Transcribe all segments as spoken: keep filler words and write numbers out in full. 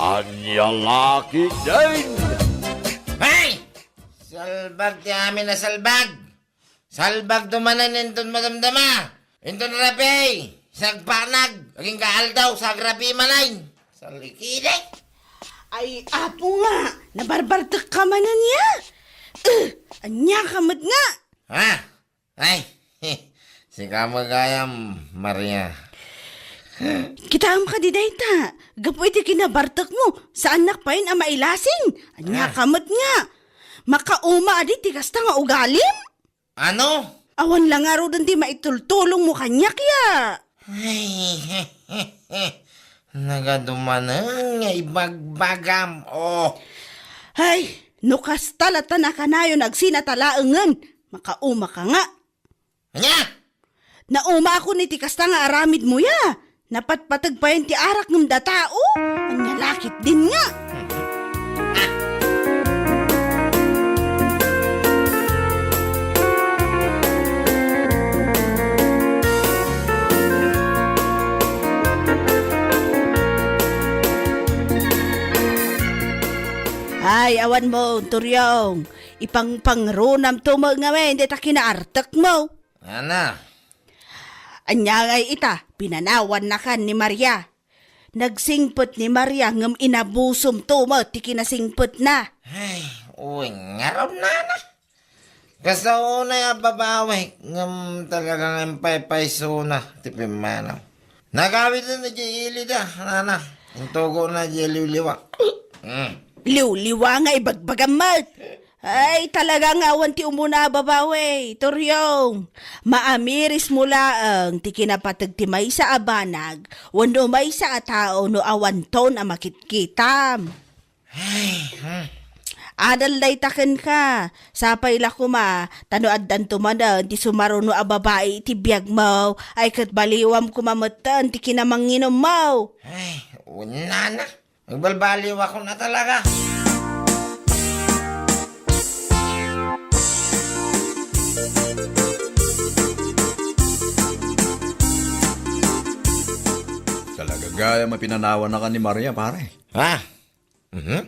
Ania la ketdin? Ay! Salbag ti amin a salbag! Salbagto manen inton madamdama, inton rabii, sagpanag, agingga aldaw, sagrabii manen. Salikide. Ay, apo nga, nabarbartek ka manen ya? Eh, ania ka met nga? Ha? Ay, sika met gayam, Maria. Kitaem kadi dayta, gapu iti kinabartekmo, saannak payen a mailasing. Ania Ah. ka met nga? Makauma adi ti kasta nga ugalim? Ano? Awan la ngaruden ti maitultulongmo kaniak ya. Ay, nagadumanen nga ibagbagam, oh. Ay, no kasta latta nakanayon agsinatalaengen, makauma ka nga. Ania? Naumaakon iti kasta nga aramidmo ya. Napatpateg payen ti arak ngem datao. Ania la ketdin nga? Ay, awan mo, Turyong. Ipangpangrunam to met ngamin, dayta kinaartekmo. Ana. Ania ngay ita, pinanawannakan ni Maria. Nagsingpet ni Maria ngem inabusom to met ti kinasingpetna. Ay, uy, ngarud nana. Kasta unay a babawi, ngem talaga nga impaypaysona ti pimmanaw. Nagawiden idiay ilida, nana. Intugona idiay liwliwa. Mm. Liwliwa nga ibagbagam met. Ay, talaga nga awan ti umuna a babawi, Turyong. Maamirismo laeng ti kinapateg ti maysa a banag wenno maysa a tao no awanton a makitkitam. Ay, hmm. Adal dayta kenka. Sapay la koma, ta no addanto manen ti sumaruno a babai iti biagmo, ay ket baliwam koma metten ti kinamanginommo. Ay, unana. Agbalbaliwakon a talaga. Talaga gayam a pinanawannakan ni Maria, pare. Ha? Mhm.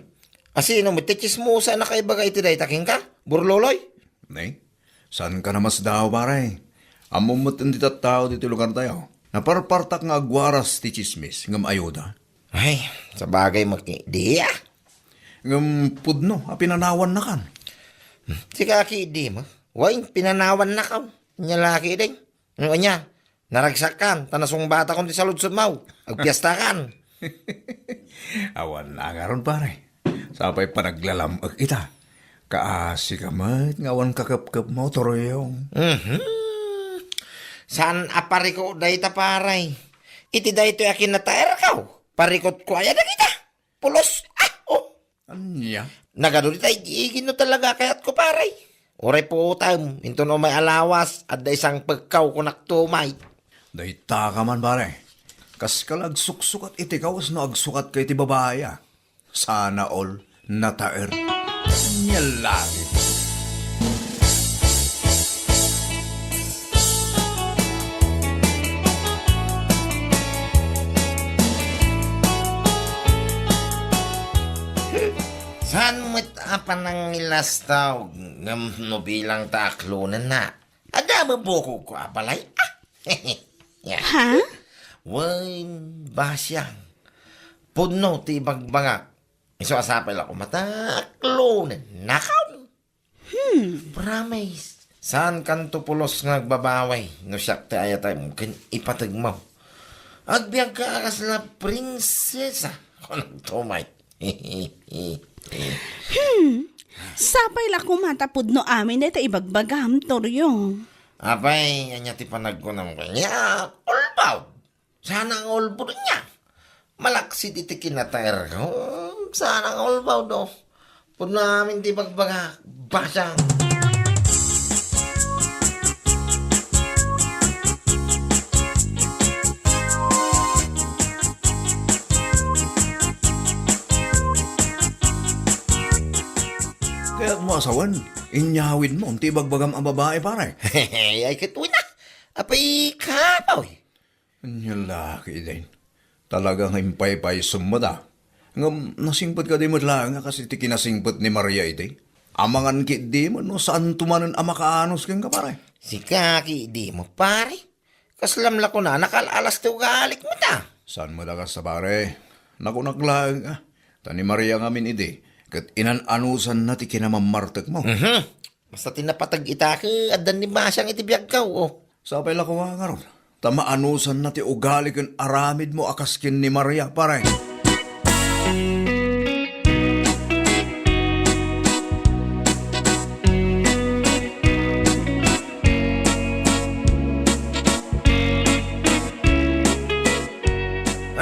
Asino met ti tsismosa a nakaibaga iti dayta kenka, Burloloy? Ne? Saanka a masdaaw, pare. Ammom met ti tattao ditoy lugartayo. Naparpartak nga agwaras ti tsismis ngem ayuda. Ay, sabagay met ketdi, ah. Ngem pudno a pinanawannakan. Sika ketdi, ma. Wen, pinanawannakaw. Ania la ketdin? Ngem ania, naragsakkan, ta nasungbatakon ti saludsodmo. Agpiestakan. Awan ngarud, pare. Sapay panaglalam-ek ita. Kaasika met nga awan kakepkepmo, Turyong. Mhm. Saan a pariko dayta, pare. Iti daytoy a kinataerko, parikotko aya dagita. Pulos. Ah, oh. Ania? Nagadu dita igigin no talaga kayatko, pare. Uray puotem, inton umay a lawas, adda isangpekkaw, kunak tumay. Dayta ka man, pare. Kaska la agsuksukat iti kawes no agsukatka iti babai, a. Sana all nataer. Ania la ketdin. Saan met a panangilastaw ngem no bilang ta aklonenna. Adda met bukogko a balay. Ah. Ha? Wen, basiang. Pudno ti ibagbagak. Isu a sapay la koma ta aklonennakaw. Hmm. Promise. Saankanto pulos nga agbabawi no siak ti ayatem ken ipategmo. Agbiagka a kasla prinsesa, kunakto met. Hmm. Sapay la koma ta pudno amin dayta ibagbagam, Turyong. Apay, ania ti panagkunam kaniak? Ulbaw. Sana nga ulbod niya. Malaksid iti kinataerko. Sana nga ulbaw, do. Pudno amin ti bagbaga. Basa. Kayatmo a sawen, inyawidmo ti ibagbagam a babai, pare. Ay, ket wen a. Apay, kapoy. Ania la ketdin. Talaga nga impaypaysom met a. Ngem nasingpet kadi met laeng a kas iti kinasingpet ni Maria idi? Amangan ketdi met no saanto manen a makaanus kenka, pare. Sika ketdi met, pare. Kaslam la kunana, nakal-alas ti ugalik met a. Saan met a kasta, pare? Nakunak laeng a. Ta ni Maria ngamin idi, ket inan-anusanna ti kinamammartekmo. Mhm. Basta ti napateg ita ket addan ni Basiang iti biagko, o. Sapay la koma ngarud, ta maanusanna ti ugali ken aramidmo a kas ken ni Maria, pare.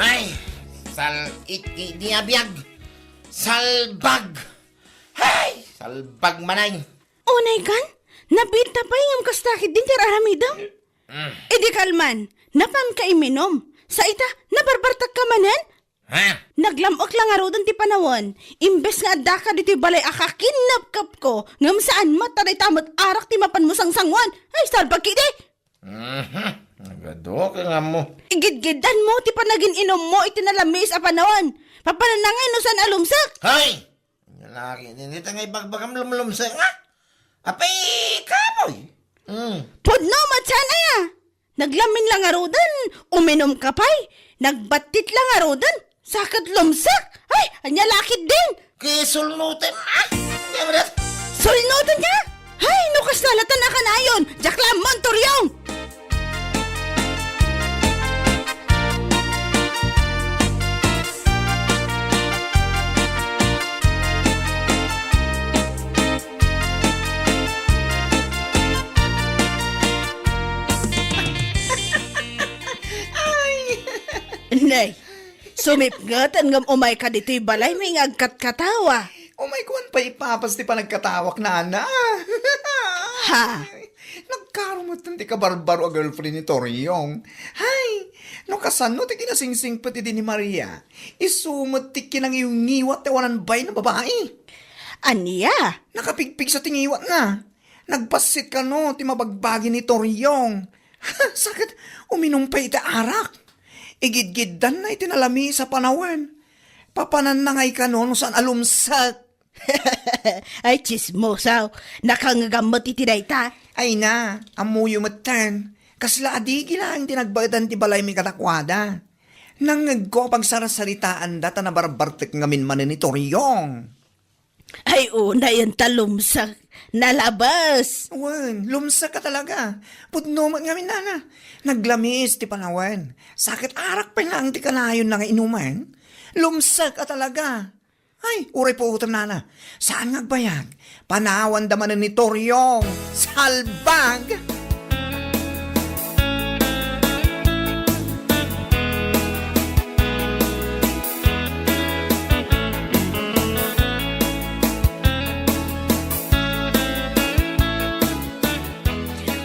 Ay, sal-it ketdi a biag. Salbag! Hay, salbag manen. Unay kan? Nabiit ta pay ngem kasta ketdin ti ar-aramidem? Mm. Idi kalman, napanka imminum. Sa ita, nabarbartekka manen? Ha? Naglam-ek la ngaruden ti panawen. Imbes nga addaka ditoy balay a kakinnapkapko, ngem saan met ta dayta met arak ti mapanmo sangsangoan. Ay, salbag ketdi! Mhm. Nagadu ka nga mo. Igidgiddanmo ti panagin-inummo iti nalamiis a panawen. Papananna nga inusan a lumsek. Hay! Lalaki, dita nga ibagbagam lumlumsek nga. Apay, kapoy. Mm. Pudno met saan aya. Naglamin la ngaruden, uminumka pay. Nagbattit la ngaruden, sa ket lumsek. Ay, ania la ketdin? Kisulnutem, ah! Sulnutenka? Hay, no kasta la tan a kanayon, diak la ammo, Toriong! Ay! Nay, sumipnget ngem umayka ditoy balaymi nga agkatkatawa. Umayko man pay ipapas ti panagkatawak, nana. Ha? Nagkarumetten ti kabarbaro a girlfriend ni Toriong. Hay, no kasano ti kinasingsingpet idi ni Maria, isu met ti kinangiwngiwat ti awanan bain a babai. Ania? Nakapigpigsa ti ngiwatna. Nagbassit kano ti mabagbagi ni Toriong. Sa ket, uminum pay iti arak. Igidgiddanna iti nalamiis a panawen. Papananna ngay kano no saan a lumsek. Ay, tsismosa. Nakangngegam met iti dayta. Ay na, ammoyo metten. Kasla adigi laeng ti nagbaedan ti balaymi kadakuada. Nangngegko a pagsarsaritaanda ta nabarbartek ngamin manen ni Toriong. Ay, unayen ta lumsek. Nalabes. Wen, lumsek a talaga. Pudno met ngamin, nana. Naglamiis ti panawen. Sa ket arak pay laeng ti kanayonna nga inumen. Lumsek a talaga. Ay, uray puotem, nana. Saan nga agbayag? Panawanda manen ni Toriong. Salbag!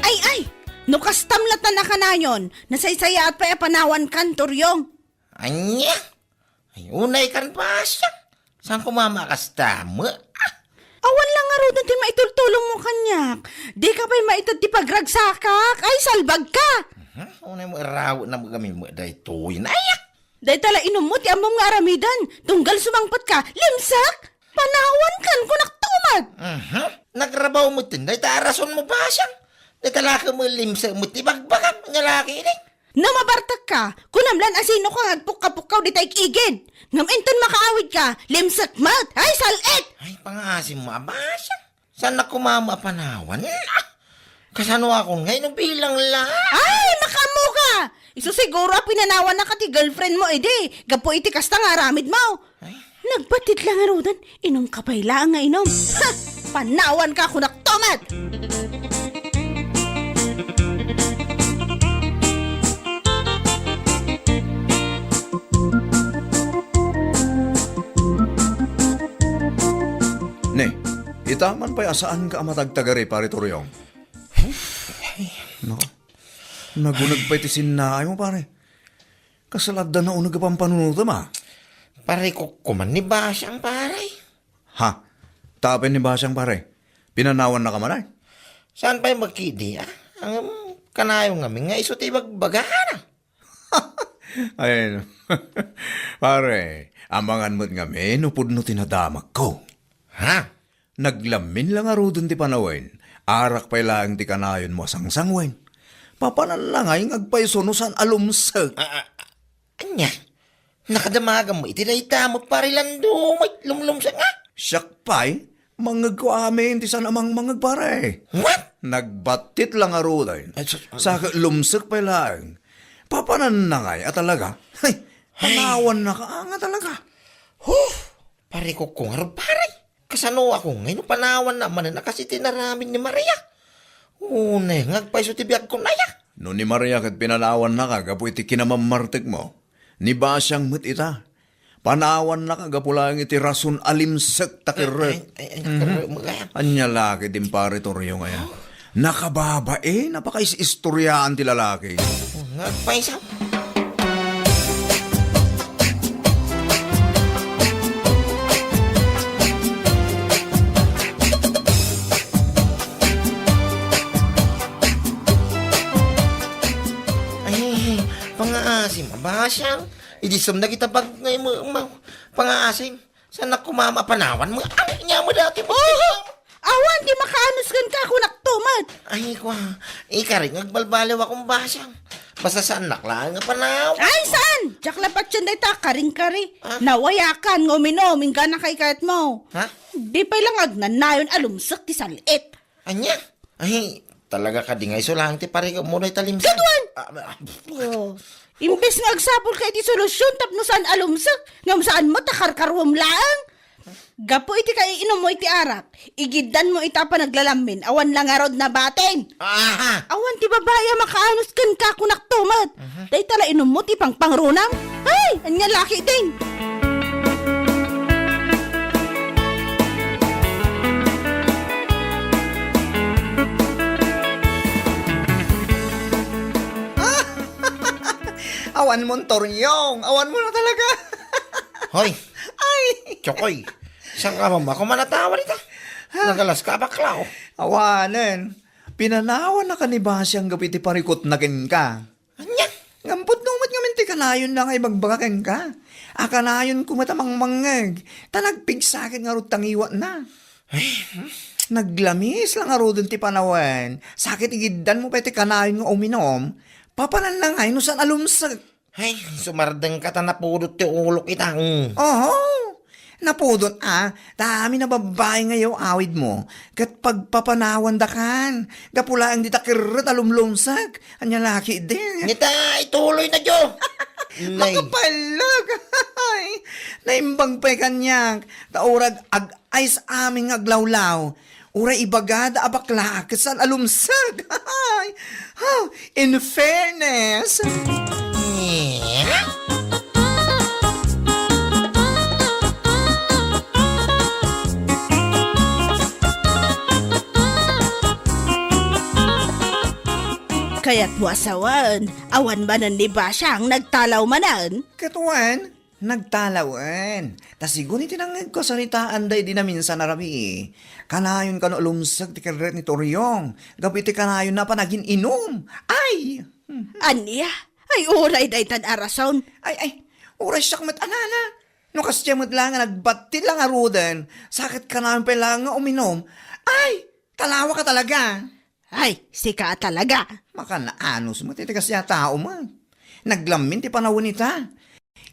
Ay, ay! No kastam latan a kanayon, nasaysayaat pay a panawankan, Toriong. Ania? Ay, unay kan Basiang. Saan ko mamakasta met? Ah! Awan la ngaruden ti maitultulongmo kaniak. Dika pay maited ti pagragsakak. Ay, salbagka! Mhm. Unay mo irawetna met kami met daytoy. Nayak! Dayta la inummo ti ammom nga aramiden. Tunggal sumangpetka, limsek! Panawankan, kunak tumet! Mhm. Nagrabaw met dayta a rasonmo, Basiang. Dayta la ket met limsek met ti bagbagam. Ania la ketdin? No mabartekka, kunam lan a sinoka nga agpukkapukkaw dita igid. Ngem inton makaawidka, limsek met. Ay, sal-it! Ay, pangaasim mo, a Basiang. Saan na kumama a panawan? Ah! Kasano akon nga inubilang la? Ay, makaammoka! Isu siguro a pinanawannaka ti girlfriend mo idi, gapu iti kasta nga aramidmo. Ay. Nagbattit la ngaruden, inumka pay laeng nga inum. Ha! Panawanka, kunak tumet! Ne, itaman pay a saanka a matagtagari, Pare Toriong. Naka, naguneg pay ti sinnaaymo, pare. Kasla adda nauneg a pampanunotem, a? Pare, kukkuman ni Basiang, pare. Ha? Tapin ni Basiang, pare? Pinanawannaka man, ay? Saan pay makidi, a? Ang kanayon ngamin nga isu ti ibagbagana. Ay, pare, amangan met ngamin no pudno ti nadamakko. Ha? Naglamin la ngaruden ti panawen. Arak pay laeng ti kanayonmo a sangsangwen. Papananna ngay nga agpayso no saan a lumsek. Ah, ah, ania? Nakadamagam mo iti dayta met pare Lando, may lumlumsek nga? Siak pay, mangngegko amin ti saan a mangmangngeg, pare. What? Nagbattit la ngaruden. Ay, sus, ah. Sa lumsek pay laeng. Papananna ngay a talaga? Hay, ay. Panawanna ka nga talaga. Huh! Pare ko, kung aro, pare. Kasano ako ngay no panawanna manen a kas iti inaramid ni Maria? Unay nga agpayso ti biagko, aya? No ni Maria ket pinanawanna ka gapu iti kinamammartekmo, ni Basiang met ita. Panawanna ka gapu laeng iti rason a limsek ta kerrek. Ay, ay, ay, mhm. Kerrek, magaya. Ania la ket din pare Toryo nga ya. Nakababain a pakaisistoriaan ti lalaki. Nga agpayso. Ay, pangaasim, Basiang. Idi sumna kita bag nga imu-, ma-, pangaasim. Saan a kumama panawan mo? Ania mo dati mo? Oho! Awan ti makaanus kenka, kunak to met. Ay, kwa. Ikarik nga agbalbaliw akong Basiang. Basta saannak laeng a panawan. Ay, saan? Diak la patien dayta karing-kari. Ah? Nawayakan nga uminom, inggana kay kayatmo. Ha? Di pay lang agnanayon a lumsek ti sal-it. Ania? Ay, talaga kadi nga iso laeng ti parikutmo dayta limsek? Ket wen! Ah, ah, oh. Imbes nga agsapulka iti solusyon tapno saan a lumsek, ngem saan met a karkaruam laeng. Gapu iti kaiinummo iti arak, igiddanmo ita a panaglalamin, awan la ngarud nabatin. Aha! Awan ti babai a makaanus kenka, kunak to met. Mhm. Dayta la inummo ti pangpangrunam. Ay, ania la ketdin? Awan mo, Toryong. Awan mo na talaga. Hoy! Ay! Chokoy! Saan ka mama? Kumanatawa dita? Nagalas ka, bakla, oh. Awanen. Pinanawan na ka ni Basiang gapu iti parikutna kenka. Ania? Ngem pudno met ngamin ti kanayonna nga ibagbaga kenka. A kanayonko met a mangmangngeg, ta nagpigsa ket ngarud ta ngiwatna. Ay, hmm? Naglamis la ngaruden ti panawen, sa ket igiddanmo pay ti kanayon nga uminom, papananna ngay no saan a lumsek. Ay, sumardengka ta napudot ti ulok ita, mm. Oho. Napudot a, ta amin a babbai nga yaw-awidmo, ket pagpapanawandakan, gapu laeng dita kerrek a lumlumsek, ania la ketdin? Nita, ituloy na, Jo. Nay. Makapallag. Ay, naimbag pay kaniak, ta urag ag-, Ay, sa amin nga aglawlaw, uray ibagada a bakla ket saan a lumsek. Ha, in fairness. Kayatmo a sawen, awan manen ni Basiang nagtalaw manen? Ket wen, nagtalawen. Ta sigun iti nangngegko a saritaanda idi naminsan a rabii, kanayon kano a lumsek ti kerrek ni Toryong gapu iti kanayonna a panagin-inum. Ay! Ania? Ay, uray daytan a rason. Ay, ay, uray siak met a nana. No kasdiay met la nga nagbattit la ngaruden, sa ket kanayon pay la nga uminom. Ay, talawa ka talaga. Ay, sika a talaga. Makanaanus met iti kasdiay a tao met. Naglamin ti panawen ita.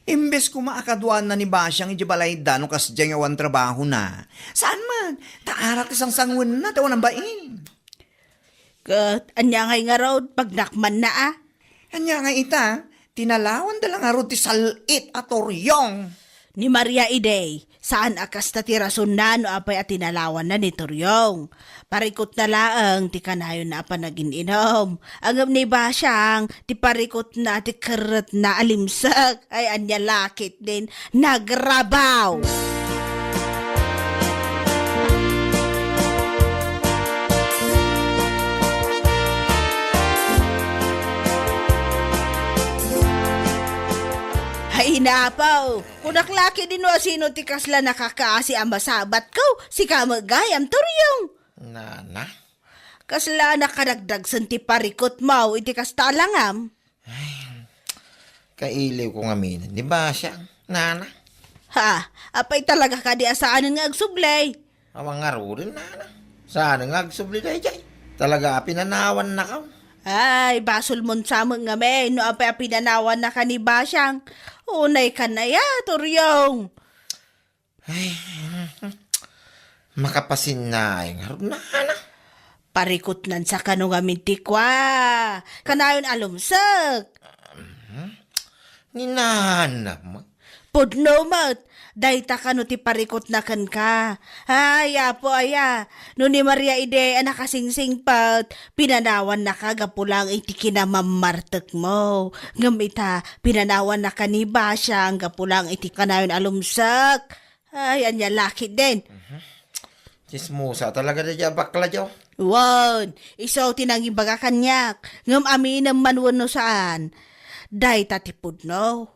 Imbes koma a kaduaanna ni Basiang idiay balayda no kasdiay nga awan trabahona. Saan met, ta arak ti sangsanguenna ti awan a bain. Ket ania ngay ngarud, pagnakmanna a? Ania ngay ita, tinalawanda la ngarud ti sal-it a Toryong. Ni Maria idi, saan a kasta ti rasonna no apay a tinalawanna ni Toryong. Parikutna laeng ti kanayonna a panagin-inum. Ngem ni Basiang, ti parikutna ti kerretna a limsek. Ay, ania la ketdin, nagrabaw. Ay, napaw. Kunak la ketdin no asino ti kasla nakakaasi a masabatko, sika met gayam, Toryong. Nana? Kasla nakaragdagsen ti parikutmo iti kasta a langam? Ay, Kailiwko ngamin ni Basyang, nana. Ha? Apay talaga kadi a saanen nga agsubli? Awan ngaruden, nana. Saan nga agsubli daydiay? Talaga a pinanawannakaw. Ay, basolmon sa met ngamin no apay a pinanawannaka ni Basyang. Unay kan aya, Turyong. Ay, makapasinnaay ngarud, nana. Parikutnan sa kano ngamin ti kua. Kanayon a lumsek. Ni nana met. Pudno met. Dayta kano ti parikutna kenka. Ay, Apo aya. No ni Maria idi a nakasingsingpet, pinanawannaka gapu lang iti kinamammartekmo. Ngem ita, pinanawannaka ni Basyang gapu lang iti kanayon a lumsek. Ay, ania la ketdin. Tsismosa talaga daydiay a bakla, jo. Wen, isu ti nangibaga kaniak. Ngem aminem man wenno saan. Dayta ti pudno.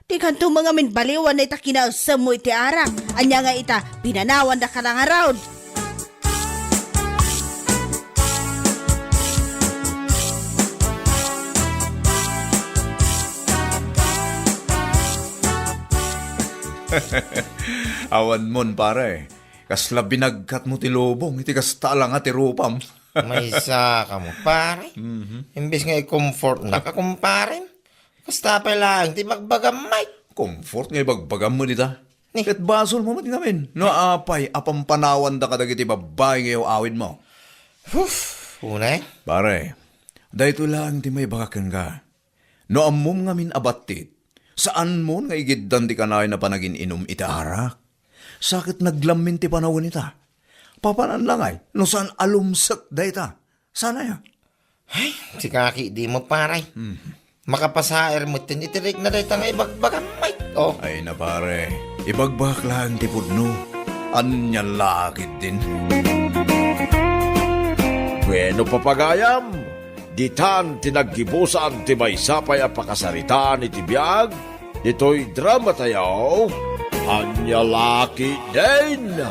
Dikanto met ngamin baliwan dayta kinaesemmo iti arak. Ania nga ita, pinanawannaka la ngarud. Awanmon, pare. Kasla binagkatmo ti lubong iti kasta a langa ti rupam. Maysa kamo, pare. Mhm. Imbes nga i-comfortnaka, kumpare. Kasta pay laeng ti bagbagam, Mike. Comfort nga ibagbagam met ita. Ni? Ket basolmo met ngamin no apay a pampanawanda kadagiti babbai nga iyaw-awidmo. Huf, unay. Pare, daytoy laeng ti maibaga kenka. No ammom ngamin a battit, saanmon nga igiddan ti kanayon a panagin-inum iti arak. Sa ket naglammin ti panawen ita. Papanan la ngay no saan a lumsek dayta. Saan aya? Ay, sika ketdin, pare. Hmm. Makapasaer metten iti rikna dayta nga ibagbagam, Mike. Oh. Ay na, pare, ibagbagak laeng ti pudno. Ania la ketdin. Bueno, papagayam, ditan ti naggibusan ti maysa pay a pakasaritaan iti biag, ditoy dramatayo, Ania la ketdin.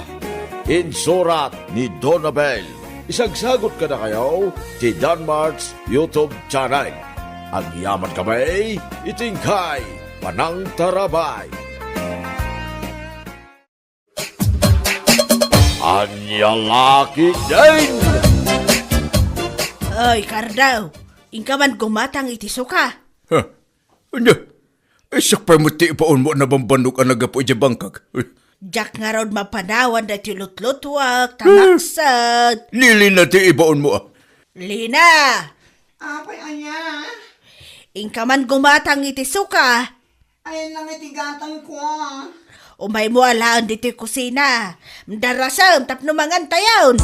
Insurat ni Donabel. Isagsagut kadakayo ti Danmart's YouTube channel. Agyamankami iti inkay panangtarabay. Ania la ketdin! Oy, Kardaw, inka man gumatang iti suka. Ha? Ania? Ay, siak pay met ti ibaonmo a nabambannog a naggapu idiay bangkag. Diak ngarud mapanawan daytoy lutlutuak, ta maksed. Ni Lina ti ibaonmo, a. Lina! Apay, ania? Inka man gumatang iti suka. Ay, nang iti gatangko, a. Umaymo alaen ditoy kusina. Darasem tapno mangantayon.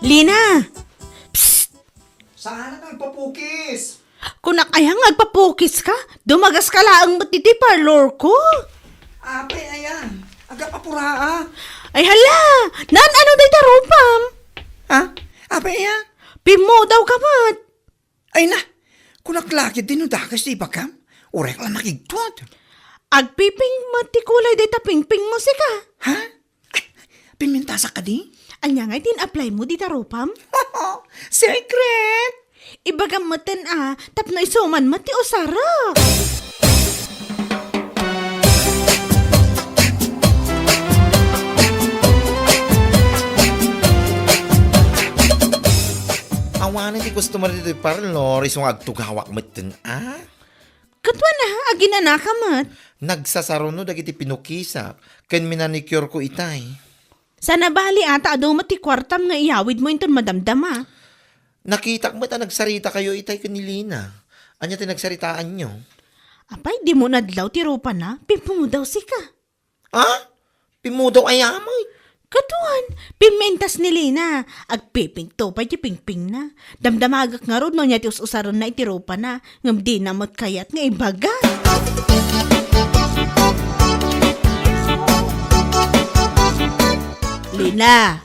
Lina! Psst! Saanak nga agpapukis? Kunak aya nga agpapukiska? Dumagaska laeng met ditoy parlorko. Apay aya, agapapuraak. Ay hala! Naan-ano dayta rupam? Ha? Apay aya? Pimmudawka met. Ay na, kunak la ketdin no dakes ti ibagam. Uray la makigtot. Agpipink met ti kulay dayta pingpingmo, sika. Ha? Ay, pimintasak kadi? Ania ngay ti in-applymo dita rupam? Secret! Ibagam metten a, tapno isu man met ti usarek. Awanen ti customer ditoy parlor, isu nga agtugawak metten a. Ket wen a, aginanaka met. Nagsasaruno dagiti pinukisak ken minanicure ko itay. Sana bali a ta adu met ti kuartam nga iyawidmo inton madamdama. Nakitak met a nagsarita kayo itay ken ni Lina. Ania ti nagsaritaanyo? Apay, dimo nadlaw ti rupana? Pimmudaw sika. Ha? Pimmudaw aya met? Kaduan, pimmintas ni Lina. Agpipinto pay ti pingpingna. Damdamagak ngarud no ania ti us-usarenna iti rupana, ngem dina met kayat nga ibaga. Lina,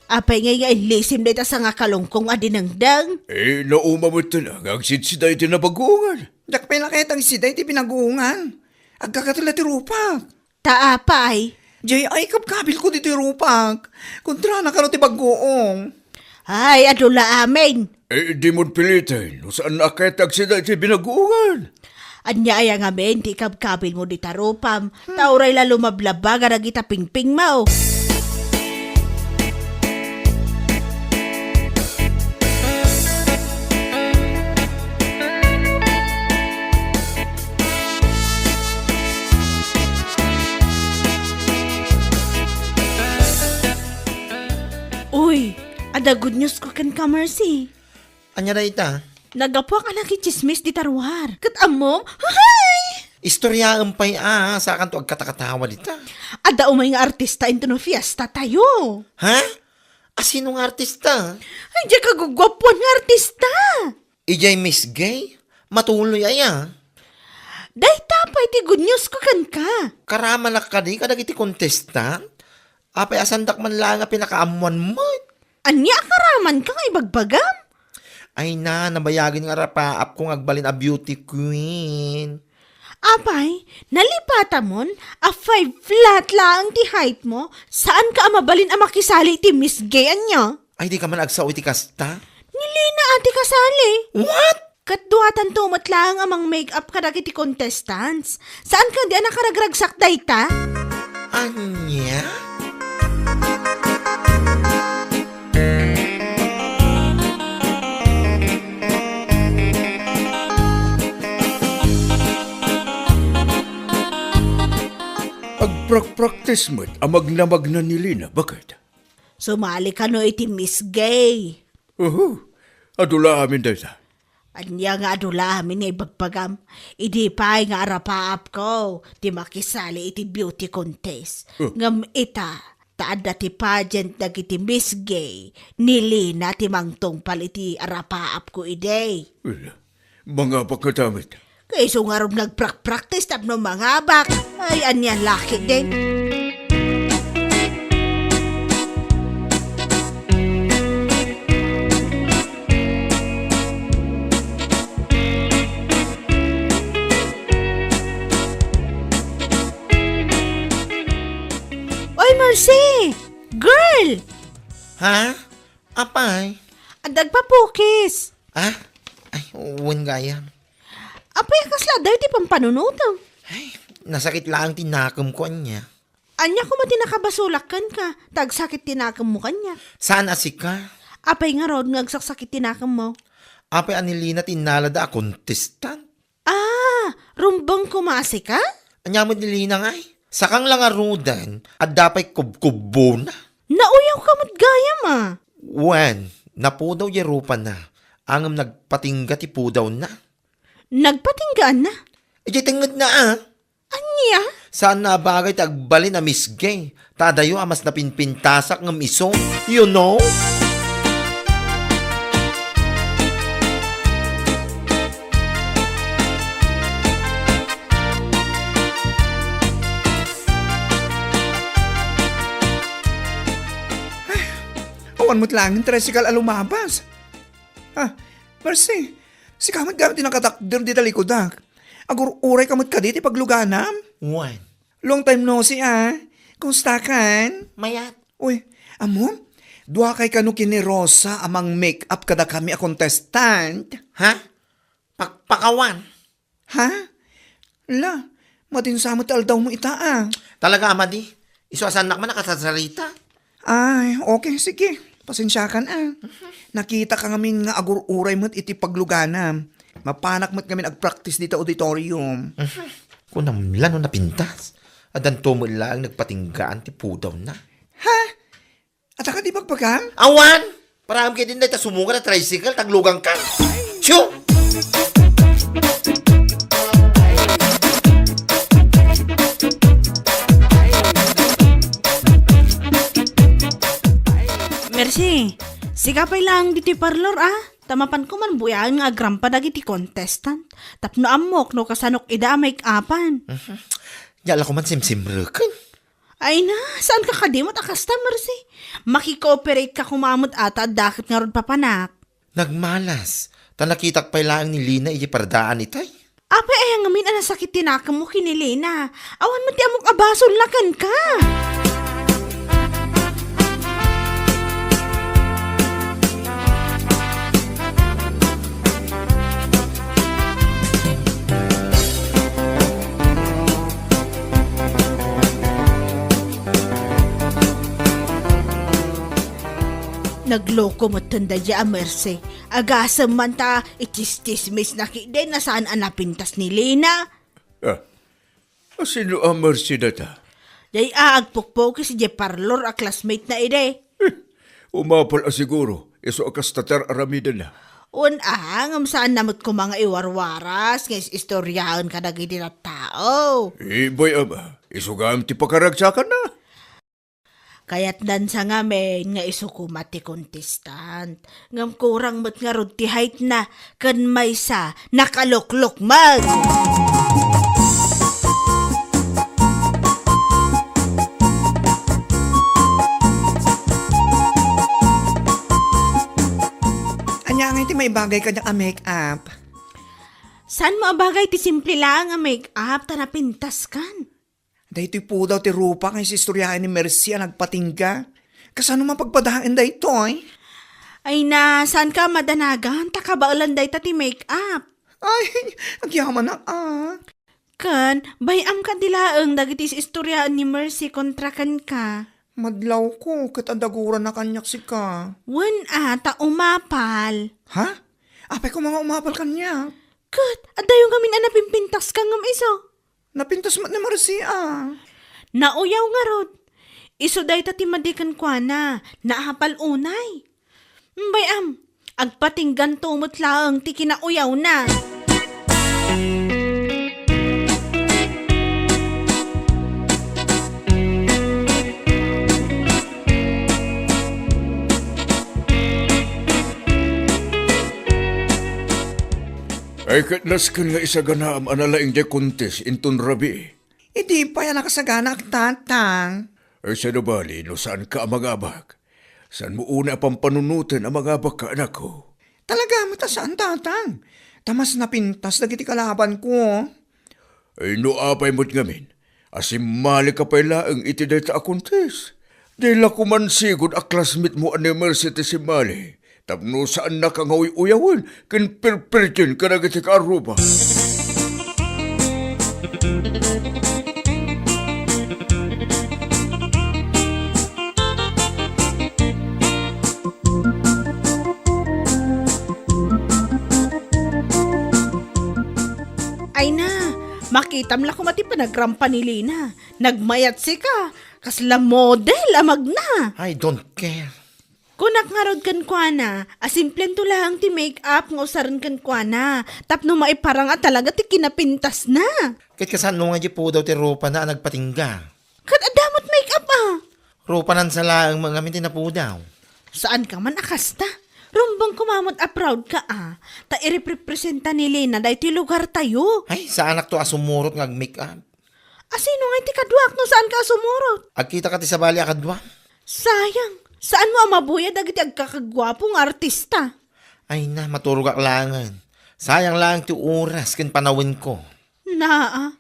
apay ngay nga illisim dayta sangakalungkong a dinengdeng? Eh, nauma met nga agsidsida iti nabaguongan. Diak pay la kayat agsida iti binaguongan. Agkakatula ti rupak. Ta apay, Jay, ay, kabkabilko ditoy rupak. Kontrana kano ti bag-oong. Ay, adu la amin. Eh, dimon piliten. No saan a ket agsida iti binaguongan. Ania aya ngamin ti ikabkabilmo dita rupam? Ta uray la lumablabag a dagita pingpingmo. Uy, adda good news ko kenka, Mercy. Ania dayta? Naggapuak a nakitsismis dita ruar. Ket ammom? Hay! Istoriaem pay a, sakanto agkatakatawa dita. Adda umay nga artista intono fiesta tayo. Ha? Asino nga artista? Ay, diay kaguguapuan nga artista. Idiay Miss Gay? Matuloy aya? Dayta pay ti good news ko kenka. Karamanak kadi kadagiti contestant? Apay a saandak man laeng a pinakaammuan met? Ania a karamanka nga ibagbagam? Ay na, nabayagen nga arapaapko nga agbalin a beauty queen. Apay, nalipatamon a five flat laeng ti height mo, saanka a mabalin a makisali iti Miss Gay ania? Ay, dika man agsao iti kasta? Ni Lina a ti kasali. What? Ket duatanto met laeng a mang-makeup kadagiti contestants. Saan kadi a nakaragragsak dayta? Ania? Agprakpraktis met a magnamagna ni Lina, baket? Sumali kano iti Miss Gay. Uhu, adu la amin dayta. Ania nga adu la amin nga ibagbagam? Idi pay nga arapaapko ti makisali iti beauty contest. Eh. Ngem ita, ta adda ti pageant dagiti Miss Gay, ni Lina ti mangtungpal iti arapaapko idi. Well, mangabak nga damit. Kayso ngarud nga agprakpraktis tapno mangabak. Ay, ania laki din. Oy, Mercy! Girl! Ha? Apay? Adda agpapukis. Ah? Ay, wen gayam. Apay a kasla adda iti pampanunotem? Ay, nasakit laeng ti nakemko ania. Ania koma ti nakabasolak kenka, ta agsakit ti nakemmo kaniak? Saan a sika? Apay ngarud nga agsaksakit ti nakemmo? Apay a ni Lina ti innalada a contestant? Ah, rumbeng koma a sika? Ania met ni Lina ngay? Sakang la ngaruden, adda pay kubkubbona. Nauyawka met gayam a. Wen, napudaw diay rupana, ngem nagpatingga ti pudawna. Nagpatinggaanna? Idiay tengngedna a. Ania? Saanna a bagay ti agbalin a Miss Gay. Ta adayo a mas napinpintasak ngem isu, you know? Awan met laeng tricycle a lumabas. Ah, Mercy, sika met gayam ti nakatakder dita likudak. Agur-urayka met kadi ti pagluganam? Wen. Long time no see, ah. Kumustakan? Mayat. Uy, ammom? Duakay kano ken ni Rosa a mang-makeup kadakami a contestant? Ha? Pakpakawan? Ha? La, madin sa met ti aldawmo ita, ah. Talaga a madi? Isu a saannak man a kasarsarita? Ay, okay, sige. Pasensiakan, ah. Nakitaka ngamin nga agur-uray met iti pagluganam. Mapanak met ngamin agpraktis dita auditorium. Mhm. Kunam la no napintas. Addanto met laeng nagpatinggaan ti pudawna. Ha? Adda kadi bagbagam? Awan! Paraam ketdin dayta sumungad a tricycle, ta aglugangka. Tiyo! Mercy, sika pay laeng ditoy parlor, ah. Ta mapanko man buyaen nga agrampa dagiti contestant. Tapno ammok no kasanok ida a make-upan. Mhm. Nia la ko man simsimreken. Ay na, saanka kadi met a kasta, Mercy? Makikooperate ka koma met a ta adda ket ngarud papanak. Nagmalas, ta nakitak pay laeng ni Lina iti pardaan itay. Apay aya ngamin a nasakit ti nakemmo ken ni Lina? Awan met ti ammok a basolna kenka. Nagloko metten daydiay a Mercy. Agasem man ta ichischismisna ketdi a saan a napintas ni Lina. Ah, asino a Mercy dayta? Dayta a agpukpukis idiay parlor a classmate na idi. Eh, umapal a siguro, isu a kasta ti ar-aramidenna. Wen a, ngem saanna met koma nga iwarwaras nga is-istoriaen kadagiti tattao. Eh, bay-am, isu gayam ti pakaragsakanna. Kayatnan sa ngamin nga isu koma ti contestant. Ngem kurang met ngarud ti height na, ken maysa, nakaluklukmeg. Ania ngay ti maibagay kaniak a make-up? Saanmo a bagay ti simple laeng a make-up ta napintaskan? Daytoy pudaw ti rupa nga is-istoriaen ni Mercy a nagpatingga. Kasano mapagpadaen daytoy? Ay na, saanka a madanagan ta kabaelan dayta ti make-up? Ay, agyamanak a. Ken, bay-am kadi laeng dagiti is-istoriaen ni Mercy kontra kenka. Madlawko ket adda gurana kaniak sika. Wen a, ta umapal. Ha? Apay koma nga umapal kaniak? Ket, addayo ngamin a napimpintaska ngem isu. Napintas met ni Mercy a. Nauyaw ngarud. Isu dayta ti madi kenkuana, naapal unay. Bay-am, agpatingganto met laeng ti kinauyawna. Ay, ket nasken nga isaganaam a nalaing diay contest inton rabii. Idi pay a nakasaganaak, Tatang. Ay, saan a bali no saanka a mangabak? Saanmo unay a pampanunoten a mangabakka, anakko? Talaga met a saan, Tatang. Ta mas napintas dagiti kalabanko. Ay, no apay met ngamin a simmalika pay laeng iti dayta a contest? Di la koma sigud a classmate mo a ni Mercy ti simmali tapno saannaka nga uy-uyawen ken pirpirtien kadagiti kaarruba. Ay na, makitam la koma ti panagrampa ni Lina. Nagmayat sika, kasla model a magna. I don't care. Kunak ngarud kenkuana a simplento laeng ti make-up nga usaren kenkuana tapno maiparang a talaga ti kinapintasna. Ket kasano nga di pudaw ti rupana a nagpatingga? Ket adda met make-up a. Rupanan sa laeng met ngamin ti napudaw. Saanka man a kasta. Rumbeng koma met a proud ka a, ta ireprepresenta ni Lina daytoy lugartayo. Ay, saanakto a sumurot nga ag-make-up. Asino ngay ti kaduak no saanka a sumurot? Agkitaka ti sabali a kadua? Sayang, saanmo a mabuya dagiti agkakaguapo nga artista? Ay na, maturogak laengen. Sayang laeng ti oras ken panawenko. Naa,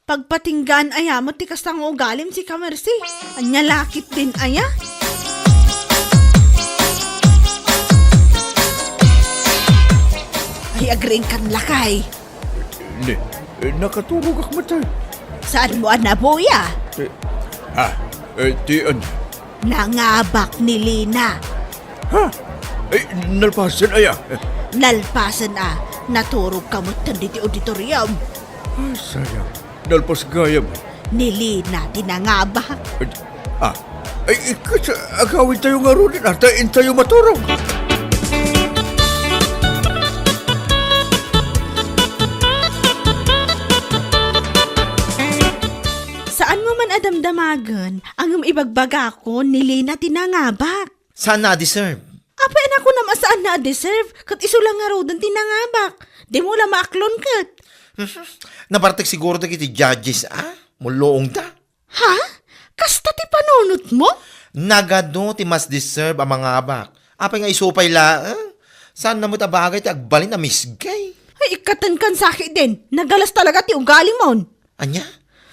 pagpatinggaan aya met ti kasta nga ugalim, sika, Mercy? Ania la ketdin aya? Ay, agriingkan lakay. Ne, eh, nakaturogak met. Saanmo a nabuya? Eh, ah, eh, ti ania? Nangabak ni Lina. Ha? Eh, nalpasen aya? Nalpasen a, naturogka met ditoy auditorium. Ay, sayang. Nalpas gayam. Ni Lina ti nangabak. Ah, ay, ikas, agawidtayo ngaruden, ta intayo maturog. Saanmo man a damdamagen, ngem ibagbagakon ni Lina ti nangabak. Saanna a deserve? Apay a nakunam a saanna a deserve, ket isu la ngaruden ti nangabak. Dimo la maaklon ket. Mhm. Nabartek siguro dagiti judges, a? Mulluongda. Ha? Kasta ti panunotmo? Nagadu ti mas deserve a mangabak. Apay nga isu pay laeng? Saanna met a bagay ti agbalin a misgay? Ay, ikkatenkan sakit din. Nagalas talaga ti ugalimon. Ania?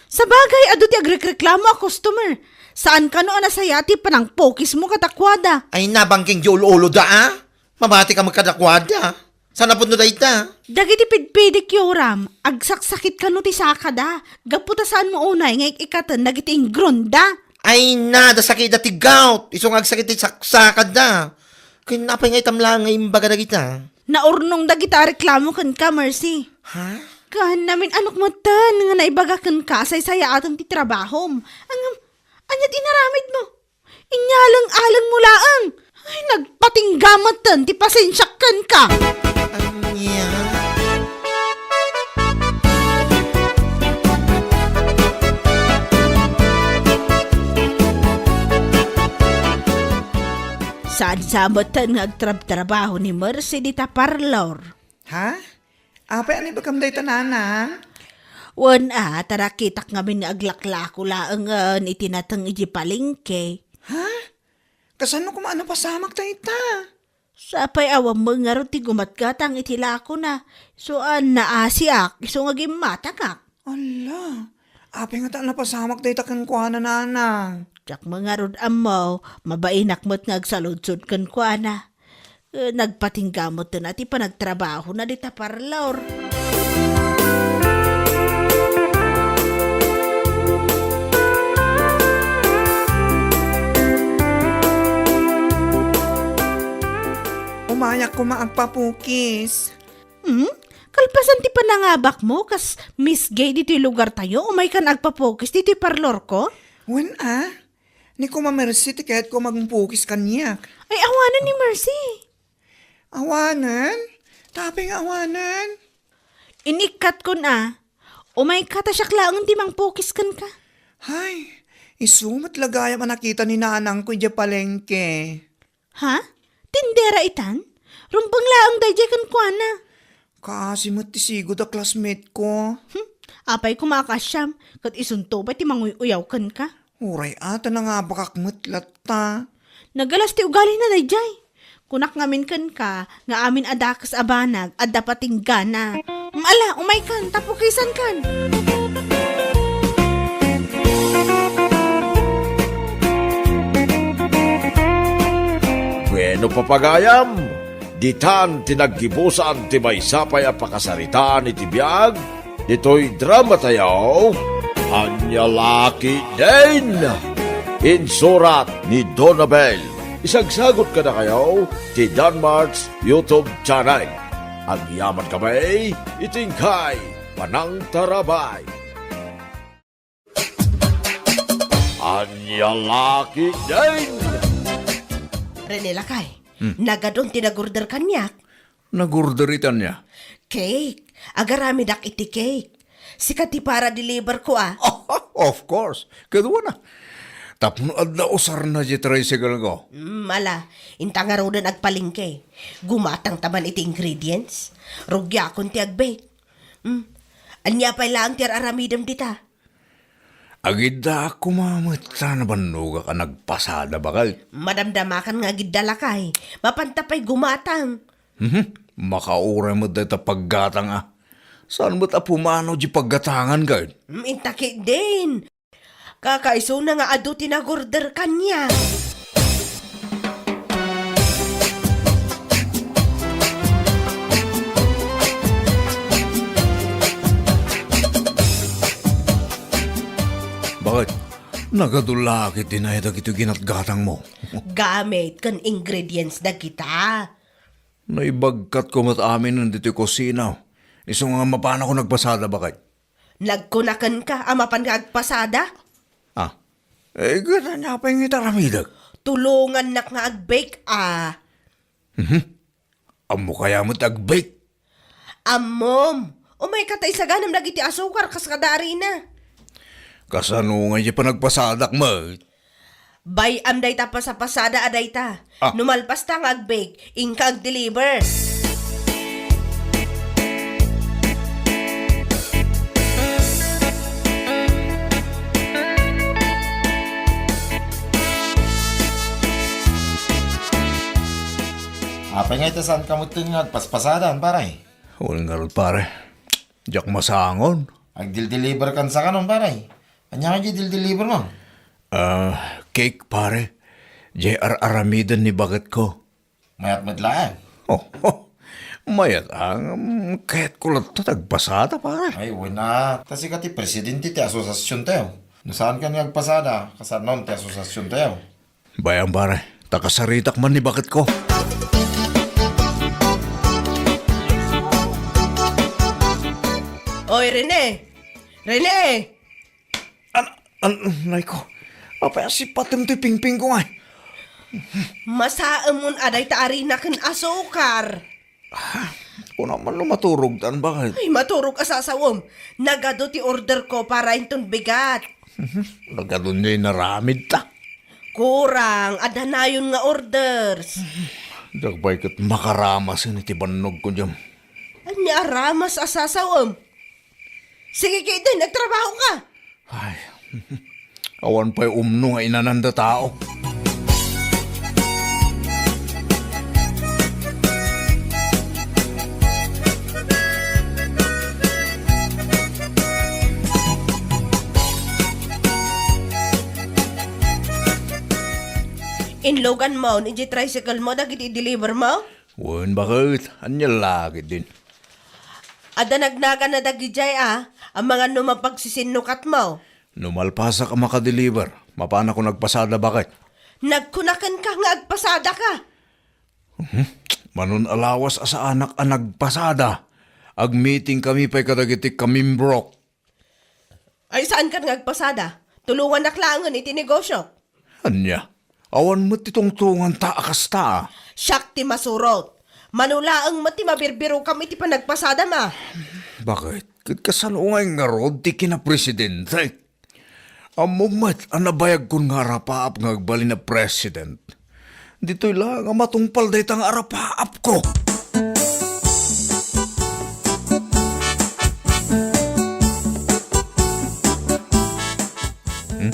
Sabagay, adu ti agrekreklamo a customer. Saan kano a nasaya ti panangpukismo kadakuada? Ay, nabangking di ulo-uloda, a? Mamatika met kadakuada. Saan a pudno dayta? Dagiti pidpidikyoram, agsaksakit kano ti sakada. Gapu ta saanmo unay nga ik-ikkaten dagiti ingronda. Ay, nada sakitda ti gout. Isu nga agsakit ti saksakada. Ken apay nga itam laeng nga imbaga dagita? Naurnong dagita a reklamo kenka, Mercy. Ha? Ken namin-anok metten nga naibaga kenka a saysayaatem ti trabahom. Ngem, ania ti inaramidmo? Inyaleng-alengmo laeng. Ay, nagpatingga metten ti pasensiak kenka. Ania? Saan sa metten nga agtrabtrabaho ni Mercy dita parlor? Ha? Apay, ania ibagam dayta, nanang? Wen a, ta nakitak ngamin nga aglaklako laengen iti nateng iti palengke. Ha? Kasano koma a napasamak dayta? Sapay awan met ngarud ti gumatgatang iti lakona. Isu a naasiak, isu nga gimmatangak. Ala, apay ngata a napasamak dayta kenkuana, nanang? Diak met ngarud ammo, mabainak met nga agsaludsod kenkuana. Eh, nagpatingga metten a ti panagtrabahona dita parlor. Umayak koma agpapukis. Hmm? Kalpasan ti panangabakmo, kas Miss Gay ditoy lugartayo, umaykan agpapukis ditoy parlorko? Wen a, ni koma Mercy ti kayatko a mangpukis kaniak. Ay, awanen ni Mercy. Awanen? Tapay nga awanen? Inikkatkon a, umayka ta siak laeng ti mangpukis kenka. Hay, isu met la gayam a nakita ni nanangko idiay palengke. Ha? Tindera itan? Rumbeng laeng daydiay kenkuana. Kaasi met ti sigud a classmate ko. Hmm, apay koma a kaasiam, ket isunto pay ti manguy-uyaw kenka. Uray a, ta nangabakak met latta. Nagalas ti ugalina daydiay. Kunak ngamin kenka nga amin a dakes a banag, adda patinggana. Ala, umaykan, ta pukisankan. Bueno, papagayam, ditan ti naggibusan ti maysa pay a pakasaritaan iti biag ditoy dramatayo, Ania La Ketdin. Insurat ni Donabel. Isagsagut kadakayo ti Danmart's YouTube channel. Agyaman kami iti inkay panangtarabay. Ania La Ketdin. Rene, lakay. Hmm. Nagadun ti nag-order kaniak. Nag-order ita ania? Cake. Agaramidak iti cake. Sika ti para-deliver ko a. Of course. Kaduana. Tapno adda usarna diay tricycle ko. Hmm, ala, inta ngaruden agpalengke. Gumatangta man iti ingredients. Rugiakon ti ag-bake. Hmm. Ania pay laeng ti ar-aramidem dita? Agiddaak koma met ta nabannogak a nagpasada, baket. Madamdamakan nga agidda, lakay. Mapanta pay gumatang. Mhm. Makauray met dayta paggatang a. Saan met a pumanaw diay paggatangan, ket? Mm, inta ketdin. Kakaisuna nga adu ti nag-order kaniak. Baket, nagadu la ketdin aya dagitoy ginatgatangmo? Gamit ken ingredients dagita. Naibagkatko met aminen ditoy kusina. Isu nga mapanakon agpasada, baket. Nagkuna kenka a mapan nga agpasada? Ah. Eh, ket ania pay nga iti aramidek? Tulongannak nga ag-bake, a. Mhm. Ammok aya met ag-bake? Ammom. Umayka ta isaganem dagiti asukar kas kada arina. Kasano nga diay panagpasadak met? Bay-am dayta pasapasada a dayta. Ah. No malpasta nga ag-bake, inka ag-deliver. Apay nga ita saanka metten nga agpaspasadan, pare? Wen ngarud, pare. Diak masangon. Agdildeliver kan sa kanon, pare. Ania nga di dildeliver mo? Ah, cake, pare. Jay ar-aramiden ni baketko. Mayat met laeng. Oh, oh. Mayat ang, um, kayatko latta ti agpasada, pare. Ay, wen a. Ta sika ti presidente ti asosiasion tayo. No saan kan nga agpasada, kasano ti asosiasion tayo? Bayam, pare. Ta kasaritak man ni baketko. Oy, Rene! Rene! An-, an-, nay ko. Apay a sipatem toy pingpingko ngay? Masaem mon a dayta arina ken asukar. Ah, kuna man no maturog tan, baket? Ay, maturog a sasawem. Nagadu ti order ko para inton bigat. Nagadu niya inaramid ta. Kurang, adda nayon nga orders. Diak pay ket makaramasen iti bannogko diam. Ania a ramas a sasawem? Sige ketdin, agtrabaho ka. Ay, awan pay umno nga inananda tao. Inlugan mo, ni di tricycle mo, dagiti deliver mo? Wen, baket, ania la ketdin? Adda nagnagan a dagidiay a, amangan no mapagsisinnukat mo. No malpasak a makadeliver, mapanakon agpasada, baket. Nagkuna kenka nga agpasada ka. Mhm. Manon a lawas a saanak a nagpasada, agmeeting kami pay kadagiti kamimbrok. Ay, saan kan nga agpasada? Tulonganak laengen iti negosyo. Ania? Awan met ti tungtunganta a kasta. Siak ti masurot. Mano laeng met ti mabirbirokam iti panagpasadam a. Baket? Ket kasano ngay ngarud ti kinapresidente? Ammom met a nabayagkon nga arapaap nga agbalin a president. Ditoy la nga matungpal dayta nga arapaapko. Hmm?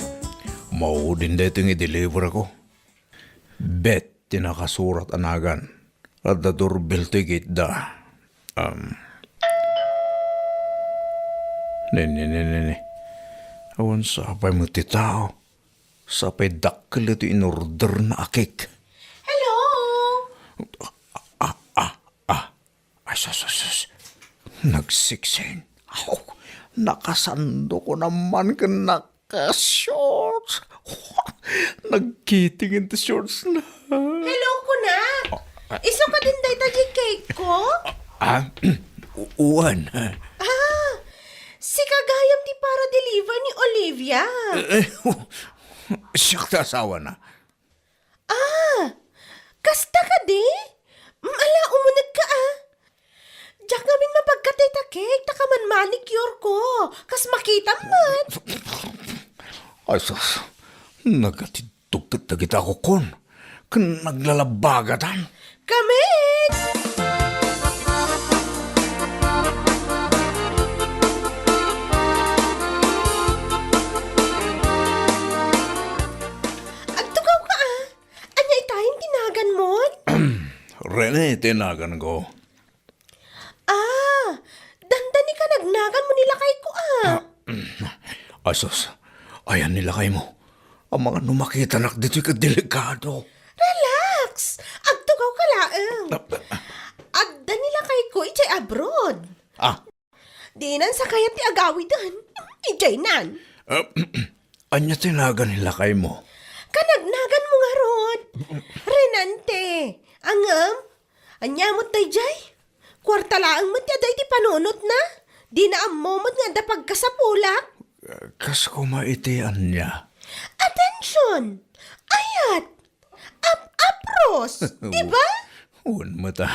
Maudin daytoy nga i-deliver ko. Bet ti nakasurat a nagan. Adda durbel ti gitda. Um, ne, ne, ne, ne, ne. Awan sapay met ti tao. Sapay dakkel iti inorderna a cake. Hello? Ah, ah, ah, ah. Ay, sus, sus, sus. Nagsiksing. Aw, nakasandok ko naman ken naka-shorts. Nagkiting ti shorts na. Hello, kunak. Oh, ah. Isu kadin dayta di cake ko? Ah, u-, uwan. Ah, sika gayam ti para-deliver ni Olivia. Eh, eh, siak ti asawana. Ah, kasta kadi? Mm, ala, umunegka a. Diak ngamin mapagkat dayta cake, ta kaman manicure ko. Kas makitam met. Ay, sus. Nagatiddog ket dagita a kukkun. Ken naglalabagatan. Kamin! Agtugawka a. Ania itayen ti naganmon? Rene ti naganko. Ah, dandani ka nagnagan mo ni lakayko a. Ah, ay sus, ayan ni lakaymo. Amangan no makitanak ditoy ket delikado. Relax! Agtugawka laeng. Ah, ah. Adda ni lakayko idiay abroad. Ah, Dinan sa kayat ti agawiden. Idiay nan. Ah, ania ti nagan ni lakaymo? Kanagnagan mo ngarud. Renante. Angem? Ania met daydiay? Kuarta laeng met ti adda iti panunotna. Dina ammo met nga adda pagkasapulak. Kas koma iti ania? Attention! Ayat! Ap-apros, di ba? Wen met a.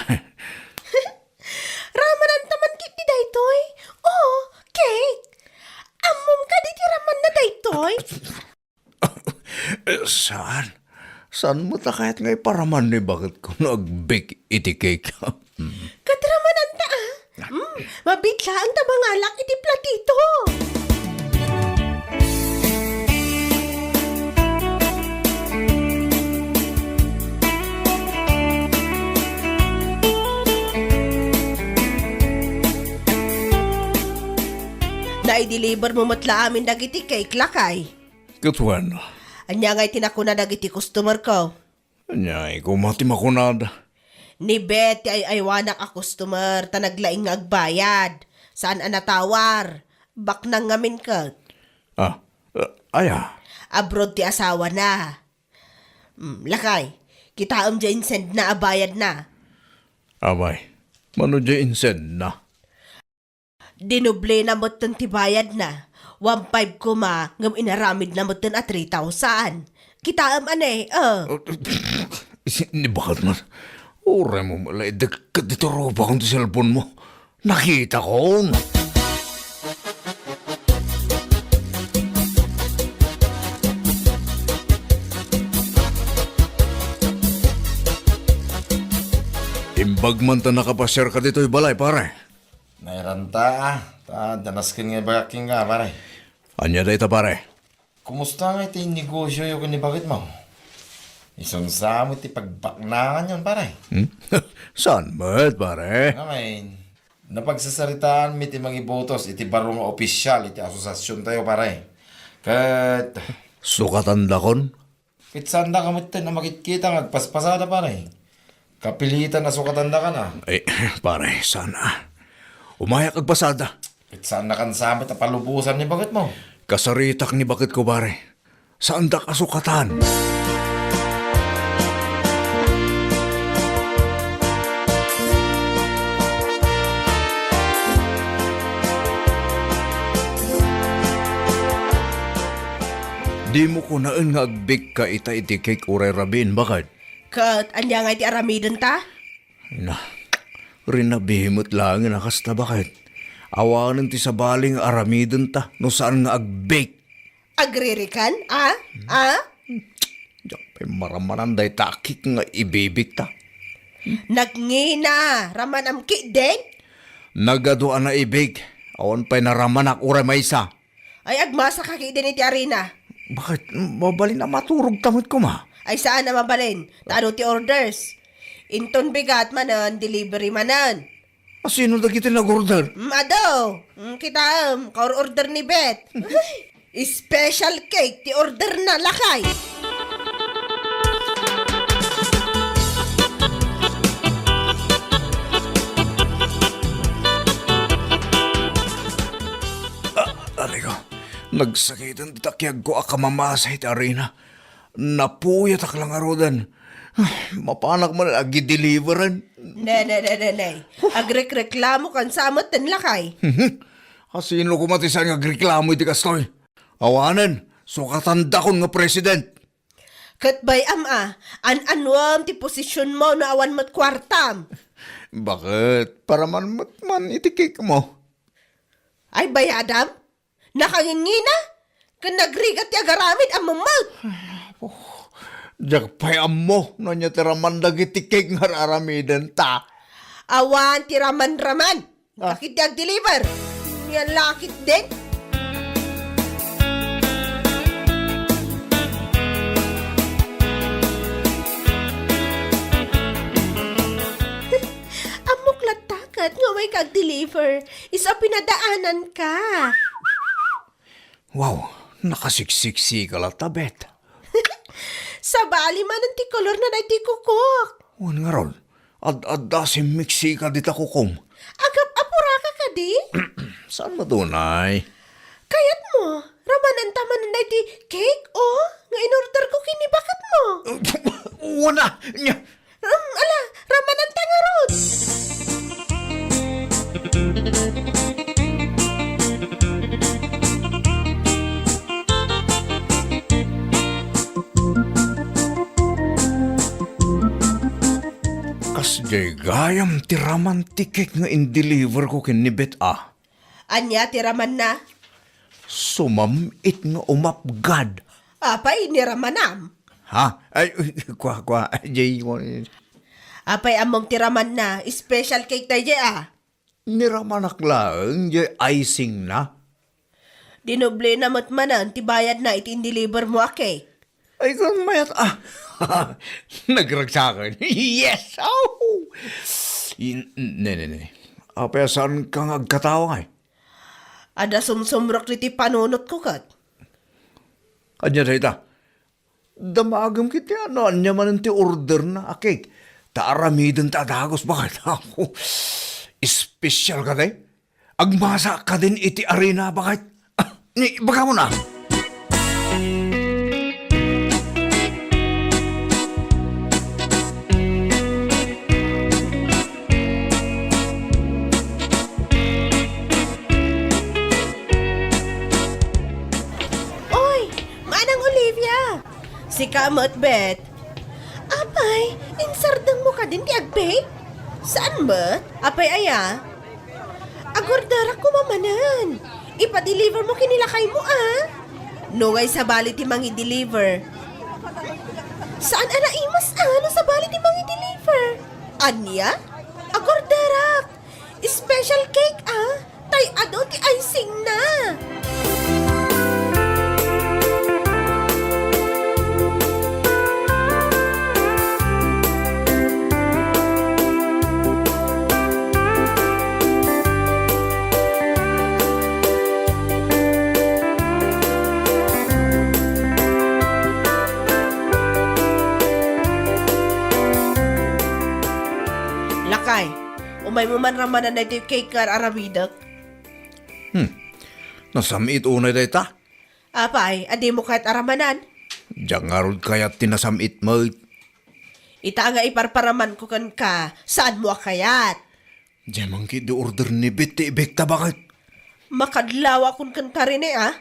Ramananta man ketdi daytoy? Oo, cake. Ammom kadi ti ramanna daytoy? Saan? Saan met a kayat nga iparaman ni baketko no agbake iti cake? Ket ramananta a. Hmm, mabiit laeng ta mangalak iti platito. I-deliver mo met la amin dagiti cake, lakay. Ket wen? Ania ngay ti nakuna dagiti customer ko? Ania, iko met ti makunada. Ni Beth ti ay-aywanak a customer, ta naglaing nga agbayad. Saan a natawar. Baknang ngamin ket. Ah, ah, aya? Abroad ti asawana. Hmm, lakay, kitaem diay insendna a bayadna. Abay, mano diay insendna? Dinoblena metten ti bayadna. One five koma, ngem inaramidna metten a three thousand. Kitaem, ane, eh. Ni bakit man? Uray mo mala idekket ti turupakon ti cellphone mo. Nakitakon. Imbag man ta nakapasiarka ditoy balay, pare. Nairanta, ah. Ta, danasken nga ibagak kenka, pare. Ania dayta, pare? Kumusta ngay ti negosyoyo ken ni baketmo? Isunsa met ti pagbaknanganyon, pare? Hmm? Saan met, pare? Ngamin, napagsasaritaanmi ti mangibotos iti baro nga opisial iti asosasiontayo, pare. Ket sukatandakon? Ket saandaka metten a makitkita nga agpaspasada, pare. Kapilitan a sukatandaka na. Ay, pare, saan a. Umayak agpasada. Ket saannakan sa met a palubosan ni baketmo. Kasaritak ni baketko, pare. Saandak a sukatan. Dimo kunaen nga agbake ka ita iti cake uray rabiin, baket? Ket ania ngay ti aramidenta? Na, rinabi met laeng a kasta, baket. Awanen ti sabali nga aramidenta no saan nga agbake. Agririkan, a? A? Diak pay maramanan dayta a cake nga ibibake ta. Nagngina, ramanam ketdin? Nagadu a naibake, awan pay naramanak uray maysa. Ay, agmasaka ketdin iti arina. Baket, mabalin a maturog ta met koma? Ay, saan a mabalin. Ta adu ti orders. Inton bigat manen, delivery manen. A, sino dagiti nag-order? Mm, adu. Mm, kitaem, kaor-order ni Beth. Special cake ti order na, lakay. Ah, aray ko, nagsakiten ti takiagko a kamamasa iti arina. Napuyatak la ngaruden. Mapanak man agideliveran. Ne, ne, ne, ne, ne. Agrekreklamokan sa met ten lakay. Asino koma ti saan nga agreklamo iti kastoy? Awanen, sukatandakon nga president. Ket bay-am a, an-anuem ti posisionmo no awan met kuartam. Baket, paraman met man iti cake mo. Ay, bayadam? Nakangingina? Ken nagrigat ti agaramid a mammet. Oh, diak pay ammo no ania ti raman dagiti cake nga ar-aramidenta. Awan ti raman-raman. Ah. Dakit ti agdeliver. Nia la ketdin. Ammok latta ket nga umayka agdeliver. Isu a pinadaananka. Wow, nakasiksiksika latta, Beth. Sabali manen ti kolorna daytoy kukok. Wen ngarud, ad-adda a simmiksika dita kukom. Agap-apuraka kadi? Saan met unay? Kayatmo, ramananta manen daytoy cake, o, nga in-orderko ken ni baketmo. Wen a, nia, Ram, ala, ramananta ngarud. Kasdiay gayam ti raman ti cake nga in-deliver ko ken ni Beth a. Ania ti ramanna? Sumam-it nga umapgad. Apay, ni ramanam? Ha? Ay, kua, kua, jay, Apay, ammom ti ramanna, special cake dayjay a. Ni ramanak laeng jay icing na. Dinoblena met manen ti bayadna iti in-deliver mo a cake. Ay, kan mayat, ah. Nagragsakan. Yes! Oh! In, ne, ne, ne. Apay a saanka nga agkatawa ngay? Adda sumsumrek ditoy panunotko ket. Ania dayta? Damagem ketdi no ania manen ti orderna a cake. Ta aramidenta a dagus, baket. Ako, espesyal kadi. Agmasa kadin iti arena, baket. Ah, ni, ibagam na. Oy, Manang Olivia! Sika met, Bet. Apay, insardengmo kadin ti ag-bake? Saan met? Apay aya? Agorderak koma manen. Ipa-deliver mo ken ni lakaymo, a? No ngay, sabali ti mangi-deliver. Saan a naimas, a, no sabali ti mangi-deliver? Ania? Agorderak. Special cake, a? Tay adu ti icing na. Lakay, umaymo man ramanan daytoy cake nga ar-aramidek. Hmm. Nasam-it unay dayta? Apay, a dimo kayat a ramanan? Diak ngarud kayat ti nasam-it met. Ita nga iparparamanko kenka, saanmo a kayat? Diay man ketdi order ni Bet ti ibake ta, baket. Makadlawakon kenka, Rene, a?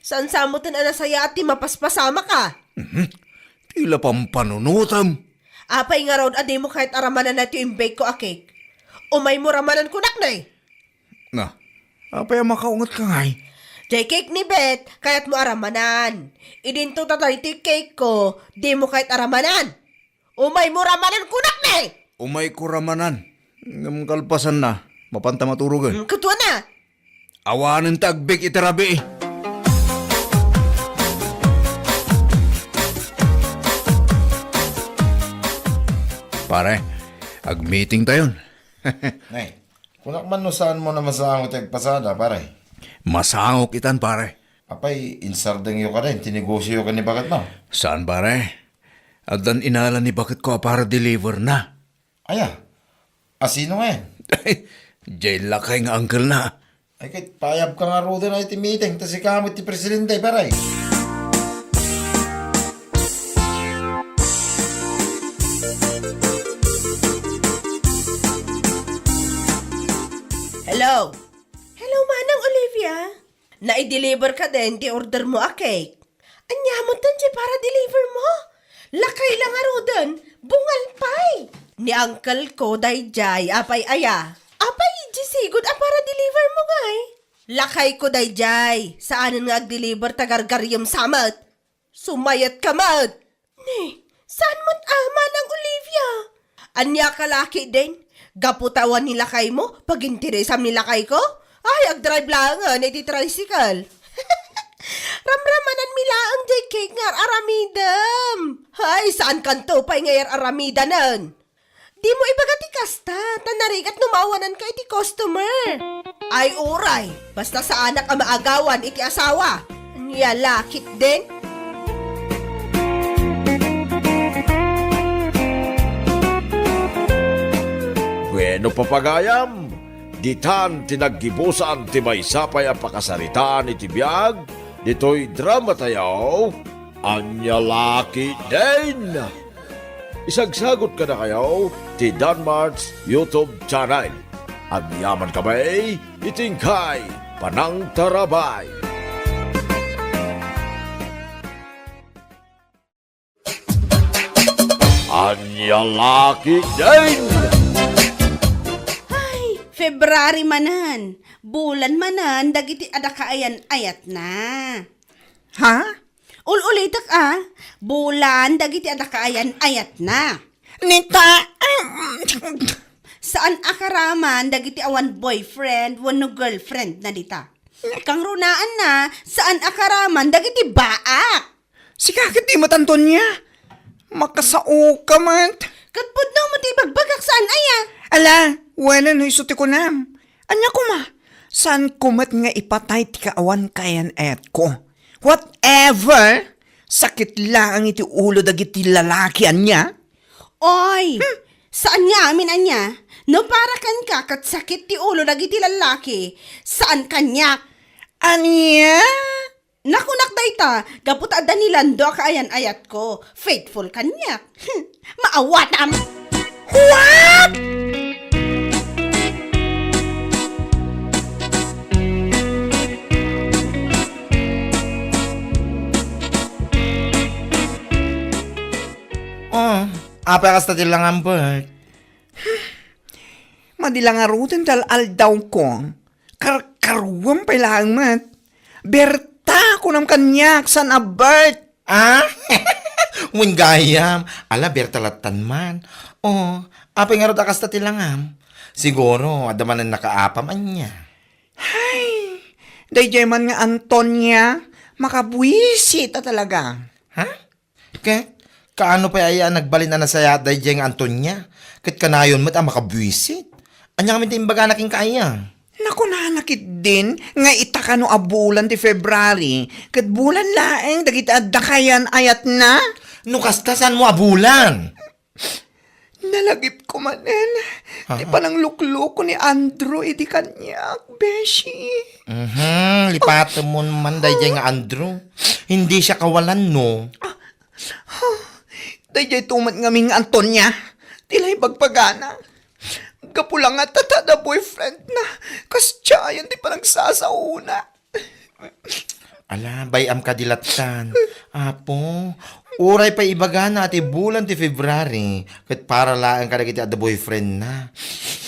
Saan sa metten a nasayaat ti mapaspasamak, a? Mhm. Tila pampanunotem. Apay ngarud a dimo kayat a ramanan daytoy imbakeko a cake? Umaymo ramanan kunak, ne? Na, apay a makaungetka ngay? Diay cake ni Bet, kayatmo a ramanan. Idinto ta daytoy cake ko, dimo kayat a ramanan. Umaymo ramanan kunak, ne? Umayko ramanan. Ngem kalpasanna, mapanta maturogen. Hmm, kutuan na. Awanen ti agbake iti rabii. Pare, agmeeting tayon. Nay, kunak man no saanmo a masango ti agpasada, pare. Masangok itan, pare. Apay, insardengyo kadin ti negosioyo ken ni baketmo? Saan, pare. Addan inala ni baketko a para-deliver na. Aya? A sino ngay? Diay lakay nga uncle na. Ay, ket paayabka ngaruden iti meeting, ta sika met ti presidente, pare. Hello? Hello, Manang Olivia. Nai-deliver kadin ti order mo a cake? Ania metten ti para-deliver mo? Lakay la ngaruden, bungal pay! Ni uncle ko daydiay, apay aya? Apay, diay sigud a para-deliver mo ngay? Lakay ko daydiay, saanen nga ag-deliver ta gargariem sa met. Sumayatka met! Ne, saan met a, Manang Olivia? Ania ka la ketdin? Gapu ta awan ni lakaymo, paginteresam ni lakayko? Ay, agdrive laengen iti tricycle. Ramramananmi laeng diay cake nga ar-aramidem. Ay, saankanto pay nga ar-aramidanen. Dimo ibaga ti kasta, ta narigat no maawananka iti customer. Ay, uray, basta saanak a maagawan iti asawa. Ania la ketdin? Bueno, papagayam, ditan ti naggibusan ti maysa pay a pakasaritaan iti biag ditoy dramatayo. Ania la ketdin? Isagsagot kadakayo ti Danmart's YouTube channel. Agyaman kami iti inkay panangtarabay. Ania la ketdin? Ay, February manen. Bulan manen dagiti adda kaayan-ayatna. Ha? Ul-ulitek a, bulan dagiti adda kaayan-ayatna. Nita, saan a karaman dagiti awan boyfriend wenno girlfriend na dita. Kangrunaanna, saan a karaman dagiti baak. Sika ket di met, Antonia. Makasaoka met. Ket pudno met ti ibagbagak, saan aya? Ala, wen no isu ti kunam. Ania koma? Saanko met nga ipatay ti kaawan kaayan-ayatko. Whatever! Sakit laeng iti ulo dagiti lalaki, ania? Oy! Hmm? Saan nga amin, ania? No para kenka ket sakit ti ulo dagiti lalaki, saan kaniak. Ania? Nakunak dayta, gapu ta adda ni Lando a kaayan-ayatko. Faithful kaniak. Maawatam! What? Oh, apay kasta ti langam, Bert? Madi la ngaruden ti al-aldawko. Karkaruam pay laeng met. Berta, kunam kaniak, saan a Bert? Ah? Wen gayam. Ala, Berta lattan man. Oh, apay ngarud a kasta ti langam? Siguro, adda manen nakaapam, ania? Hay, daydiay man nga Antonia, makabuisit a talaga. Ha? Ket, kaano pay aya a nagbalin a nasayaat daydiay nga Antonia? Ket kanayon met a makabuisit. Ania ngamin ti imbagana kenka aya? Nakunana ketdin nga ita kano a bulan ti February, ket bulan laeng dagiti adda kaayan-ayatna? No kasta, saanmo a bulan? Nalagipko manen ti Ah. pananglukloko ni Andrew idi kaniak, beshi. Mhm, lipatemon man daydiay nga Andrew. Hindi siya kawalan, no? Ah, ah, daydiay to met ngamin nga Antonia, ti la ibagbagana. Gapu la nga ta, ta adda boyfriend na, kasdiayen ti panagsasaona. Ala, bay-am kadi lattan. Apo, uray pay ibagana a ti bulan ti February, ket para laeng kadagiti adda boyfriend na.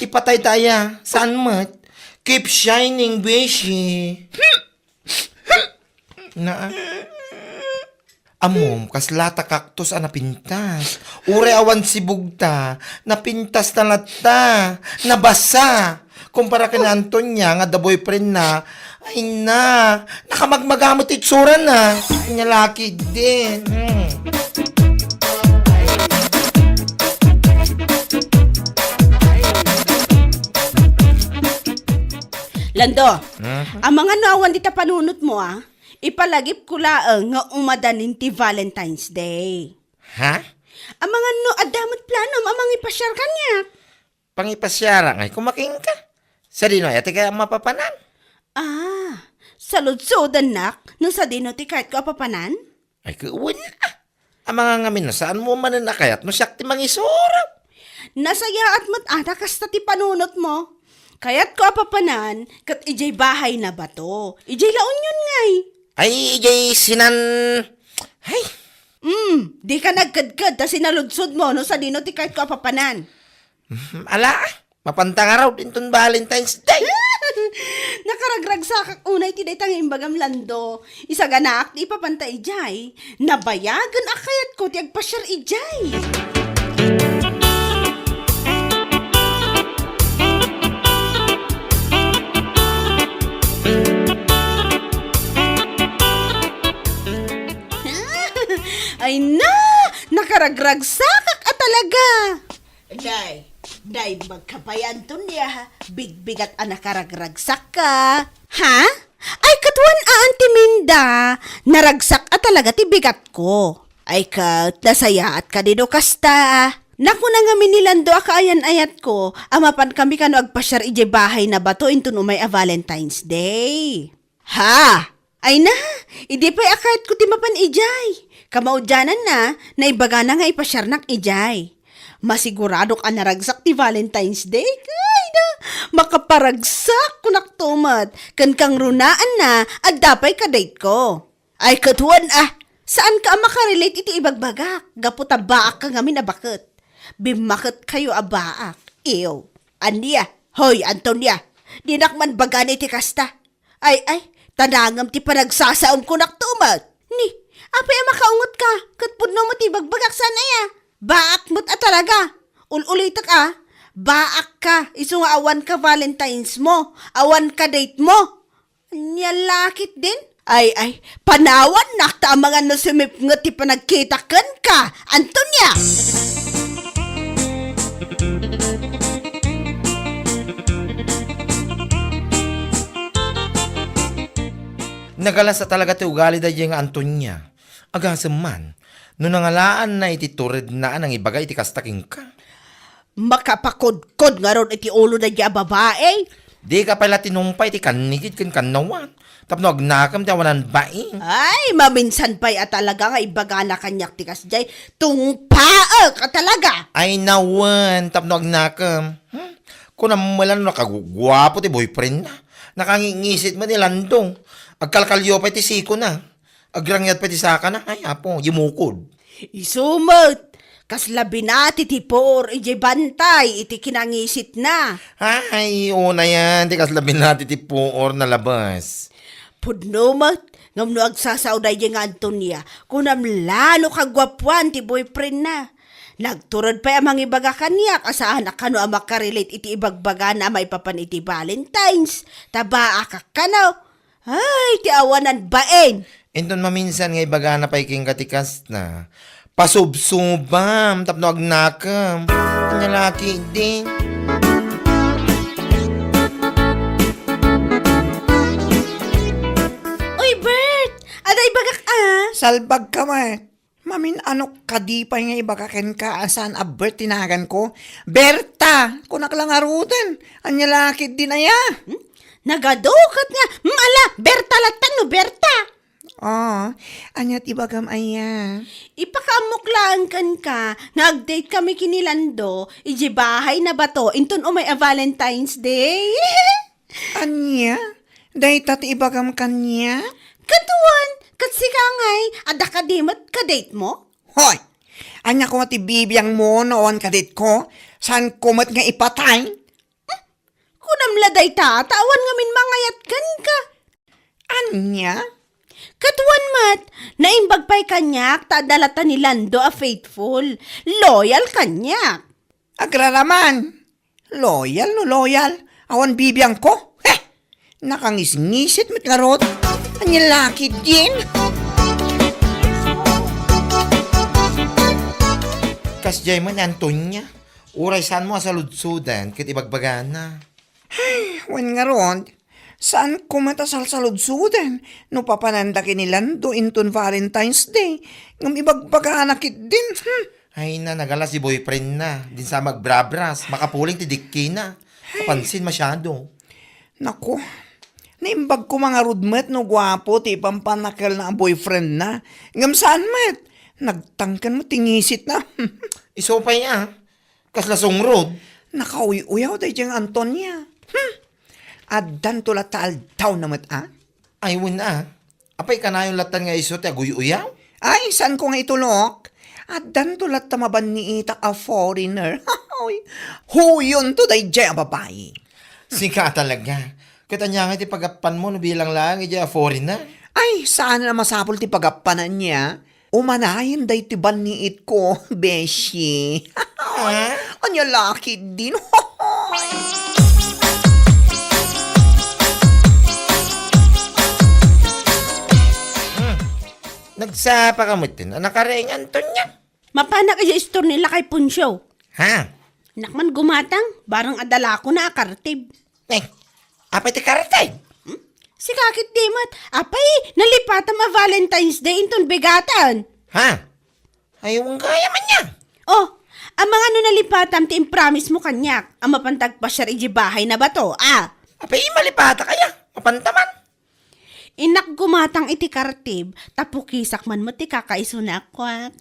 Ipatay ta aya, saan met? Keep shining, beshi. Na, ammom, kasla ta cactus a napintas. Uray awan sibugta, napintas na latta, nabasa. Kumpara ken Antonia nga adda boyfriend na, ay na, nakamagmaga met ti itsurana. Ania la ketdin. Hmm. Lando, Mhm. amangan no awan dita panunotmo, a? Ipalagipko laeng nga umadanin ti Valentine's Day. Ha? Amangan no adda met planom a mangipasiar kaniak. Pangipasiarak ngay koma kenka. Sadino aya ti kayat a mapapanan? Ah, saludsodannak no sadino ti kayatko a papanan? Ay, ket wen, a. Amangan ngamin no saanmo manen a kayat no siak ti mangisuro. Nasayaat met a ta kasta ti panunotmo. Kayatko a papanan ket idiay bahay na bato. Idiay La Union ngay. Ay, idiay sinan-, ay. Mm, dika nagkedked ta sinaludsodmo no sadino ti kayatko a papanan. Mhm, ala, mapanta ngarud inton Valentine's Day. Nakaragragsakak unay ti dayta nga imbagam, Lando. Isaganaak ti ipapanta idiay. Nabayagen a kayatko ti agpasiar idiay. Ay na! Nakaragragsakak a talaga! Day, day, magkabayan ton ya, bigbigat a nakaragragsakka. Ha? Ay, ket wen a, Auntie Minda, naragsak a talaga ti bigatko. Ay, ket nasayaat kadi no kasta. Nakuna ngamin ni Lando a kaayan-ayatko a mapan kami kano agpasiar idiay bahay na bato inton umay a Valentine's Day. Ha? Ay na, idi pay a kayatko ti mapan idiay. Kamaudiananna, naibagana nga ipasiarnak idiay. Masiguradok a naragsak ti Valentine's Day. Ay na, makaparagsak, kunak to met. Ken kangrunaanna, adda pay ka-date ko. Ay, ket wen a, saanka a makarelate iti ibagbagak, gapu ta baakka ngamin a baket. Bimmaketkayo a baak. Ew. Ania? Hoy, Antonia, dinak man bagana iti kasta. Ay, ay, tanangem ti panagsasaom, kunak to met. Ni, apay a makaungetka, ket pudno met ti ibagbagak, saan aya? Baak met a talaga. Ul-ulitek a, baakka, isu nga awan ka-Valentine's mo, awan ka-date mo. Ania la ketdin? Ay, ay, panawannak ta amangan no sumipnget ti panagkitak kenka, Antonia! Nagalas a talaga ti ugali daydiay nga Antonia. Agasem man, no nangalaanna iti turedna a nangibaga iti kasta kenka. Makapakodkod ngarud iti ulo daydiay a babai. Dika pay la tinungpay ti kannigid ken kannawan, tapno agnakem ti awanan baing. Ay, maminsan pay a talaga nga ibagana kaniak ti kasdiay, tungpaek a talaga. Ay, nawen, tapno agnakem. Hmm? Kunam met la no nakaguguapo ti boyfriendna. Nakangingisit met ni Lando. Agkalkalio pay ti sikona. Agrangyad pay ti sakana. Ay, apo, yumukod. Isu met, kasla binati ti puor idiay bantay iti kinangisitna. Ay, unayan, ti kasla binati ti puor nalabas. Pudno met, ngem no agsasao daydiay nga Antonia, kunam la no kaguapuan ti boyfriendna. Nagtured pay a mangibaga kaniak a saan a kano a makarelate iti ibagbagana a maipapan iti Valentine's. Tabaakak kano. Ay, ti awanan bain! Inton maminsan nga ibagana pay kenka ti kasta, pasubsubam tapno agnakem. Ania la ketdin? Uy, Bert! Adda ibagak a! Salbagka met. Mamin-anok kadi pay nga ibaga kenka a saan a Bert ti naganko? Berta! Kunak la ngaruden. Ania la ketdin aya? Hmm? Nagadu ket nga, hmm, ala, Berta latta no Berta. Oh, ania ti ibagam aya? Ipakaammok laeng kenka nga agdate kami ken ni Lando idiay bahay na bato inton umay a Valentine's Day. Ania? Dayta ti ibagam kaniak? Ket wen, ket sika ngay, adda kadi met kadate mo? Hoy! Ania koma ti bibiangmo no awan kadate ko? Saanko met nga ipatay? Kunam la dayta, ta awan ngamin mangayat kenka. Ania? Ket wen met, naimbag pay kaniak ta adda latta ni Lando a faithful, loyal kaniak. Agraraman. Loyal no loyal, awan bibiangko. Heh! Nakangisngisit met ngarud. Ania la ketdin? Kasdiay met ni Antonia. Uray saanmo a saludsodan ket ibagbagana. Ay, wen ngarud, saanko met a salsaludsoden no papananda ken ni Lando inton Valentine's Day, ngem ibagbagana ketdin. Hmm. Ay na, nagalas ti boyfriendna. Din sa magbrabras, makapuling ti dikkina. Ay. Mapansin masyado. Naku, naimbag ko mangarud met no guapo ti ipampannakelna a boyfriendna. Ngem saan met, nagtangken met ti ngisitna. Isu pay a. Kasla sungrod? Nakauy-uyaw daydiay nga Antonia. Hmm. Addanto latta aldawna met a. Ay, wen a. Apay kanayon latta nga isu ti aguy-uyaw? Ay, saanko nga itulok? Addanto latta mabanniitak a foreigner. Ay, huyonto daydiay a babai. Sika talaga. Ket ania nga ti pagappanmo no bilang laeng idiay a foreigner? Ay, saan a masapul ti pagappanan niya. Umanayen daytoy banniitko, beshi. Ah? Ania la ketdin? Hmm. Nagsapa ka met, a nakariing Antonia. Mapanak idiay istor ni Lakay Poncio. Ha? Nak man gumatang, barang adda lakona a kartib. Eh, apay ti kartib? Hmm? Sika ketdi met, apay, nalipatam a Valentine's Day inton bigatan. Ha? Ay, wen gayam aya. Oh, amangan no nalipatam ti impromise mo kaniak, a mapanta agpasiar idiay bahay na bato, a? Apay, malipatak aya, mapanta man. Innak gumatang iti kartib, ta pukisak man met ti kakaisuna a kuak.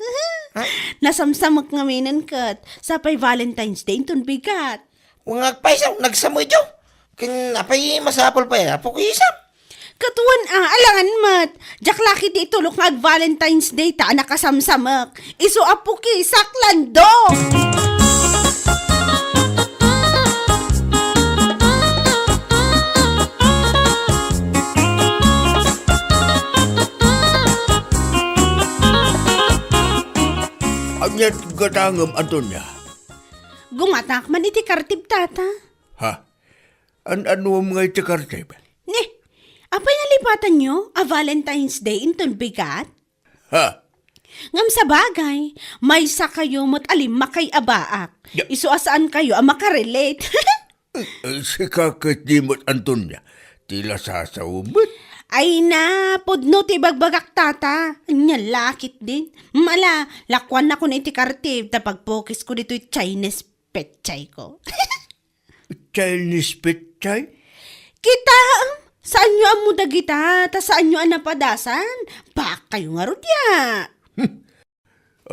Ha? Nasamsamek ngaminen ket, sapay Valentine's Day inton bigat. Wen nga agpayso, nagsamedyo. Ken apay masapul pay a pukisak? Ket wen a, alangan met. Diak la ketdi itulok nga ag-Valentine's Day ta a nakasamsamek. Isu a pukisak, Lando! Ania ti gatangem, Antonia? Gumatangak man iti kartib, Tata. Ha? An-anuem nga iti kartib? Ni, apay nalipatanyo a Valentine's Day inton bigat? Ha? Ngem sabagay, maysa kayo met a limmakay a baak. Ya. Isu a saan kayo a makarelate. Eh, sika ket di met, Antonia, ti la sasawen met. Ay na, pudno ti ibagbagak, tata. Anya la ketdin. Mala, lakuannakon iti kartib ta pagpukisko ditoy Chinese petsay ko. Chinese petsay? Kita, saanyo ammo dagita, ta saanyo a napadasan. Baakkayo ngarud ya.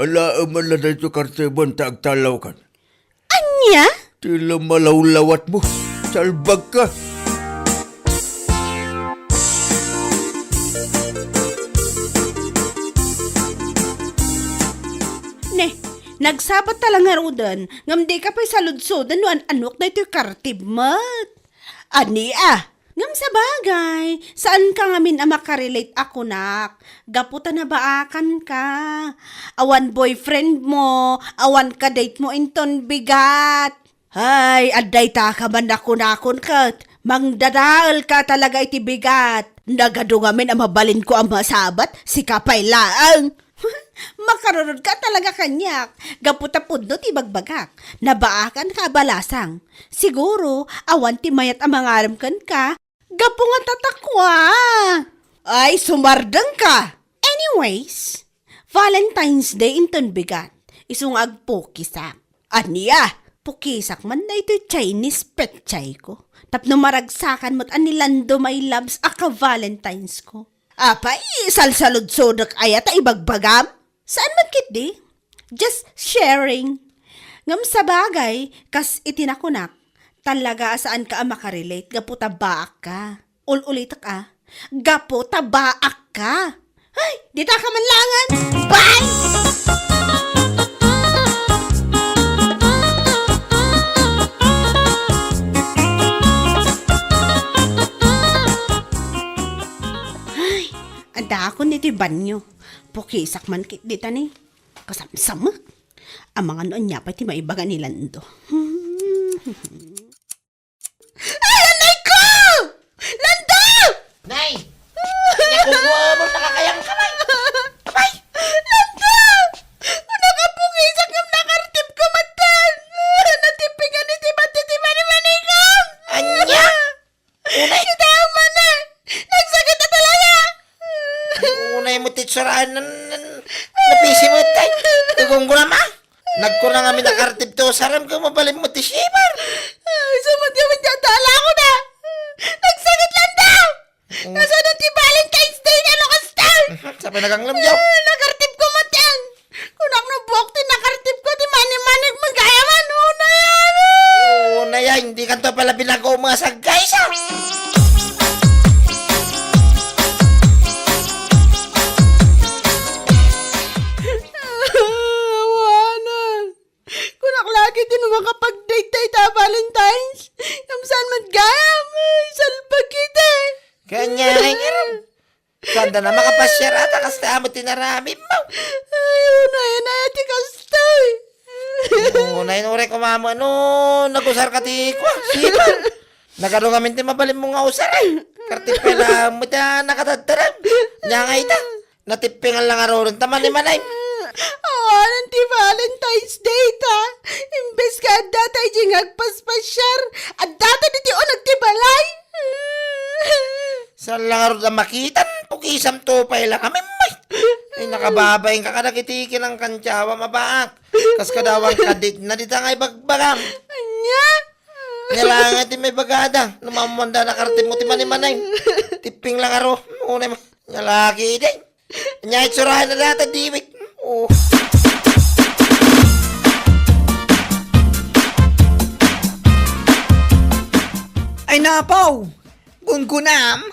Alaem man la daytoy kartibem ta agtallawkan. Ania? Ti lumalawlawatmo. Salbagka. Ne, nagsabat ta la ngaruden, ngem dika pay saludsoden no an-anok daytoy kartib met. Ania? Ngem sabagay, saanka ngamin a makarelate a kunak, gapu ta nabaakanka. Awan boyfriend mo, awan kadate mo inton bigat. Hay, adda itaka man a kunakon ket, mangdadaelka talaga iti bigat. Nagadu ngamin a mabalinko a masabat, sika pay laeng. Makarurod ka talaga kaniak. Gapu ta pudno ti ibagbagak. Nabaakan ka a balasang. Siguro, awan ti mayat a mangarem kenka. Gapu nga tatakwa. Ay, sumardeng ka. Anyways, Valentine's Day inton bigat. Isu nga agpukisak. Ania? Pukisak man daytoy Chinese petsay ko. Tapno maragsakan met a ni Lando, my loves, a ka-Valentine's ko. Apay, salsaludsodek aya ta ibagbagam? Saan man ketdi? Just sharing. Ngem sabagay, kas iti nakunak, talaga a saanka a makarelate gapu ta baakka. Ul-ulitek a, gapu ta baakka. Ay, ditaka man laengen. Bye! Ay, addaakon iti banyo. Pukisak man ketdi ta ni. Kasamsamek. Amangan no ania pay ti maibaga ni Lando. Ay, anay ko! Lando! Nay! Naku, mo, nakakayang ka, Nay! Apay! Lando! Kunaka pukisak ngem nakartib ko met. Natipingan iti bati ti manimanikam! Ania? Unay? Kita man, eh! Nagsakit a talaga! Unay mo ti itsuraen nan, nan, napisi mo, tay. Tugong ko naman. Nagkuna nga mi nakartib ti usarem, ket mabalin mo ti shimmer. Ay, sumot kami dyan, dala ko na. Nagsakit lang daw. Mm. Kasunod ti Valentine's Day, ano, kasta? Mhm, sapay naganglem, yaw. Ah, nakartib ko man yan. Kunak no buok ti nakartib ko, ti mani-manik, magaya man, una yan. Una yan, hindi kanto pala binago mga saggay, sa. Awanan. Kunak lagi ti no makapag-date tayo ta Valentine's. Ngem saan met gayam? Ay, salbag kita. Kanya, ay, ngarud. Saan da na makapasiar ata, kasta amo ti naramid mo. Ay, unay, unay, ti kastoy. Unay, unay, kumama, no, nagusar ka ti, kwa, sipa. Nagadu ngamin ti mabalin mo nga usar, eh. Kartib pay lang mo ta nakatadtarem. Nya nga ita. Natippingan lang aruren ta manimanay. Awanan ti Valentine's Day ta. Imbes nga adda ta iti nga agpaspasyar, adda ta diti uneg ti balay. Saan lang arud a makitan, pukisam to pay lang. Amin, may. Ay, nakababain ka kadagiti kinangkantsawa, mabaak. Kas kadawan kadit na dita nga ibagbagam. Anya? Nilanga ti may bagada. Numamuan da nakartib mo ti manimanay. Tipping lang aro. Unay mo. Nalaki, day. Nya itsurahan na data, diwik. Oh. Ay, napaw! Gunggunam!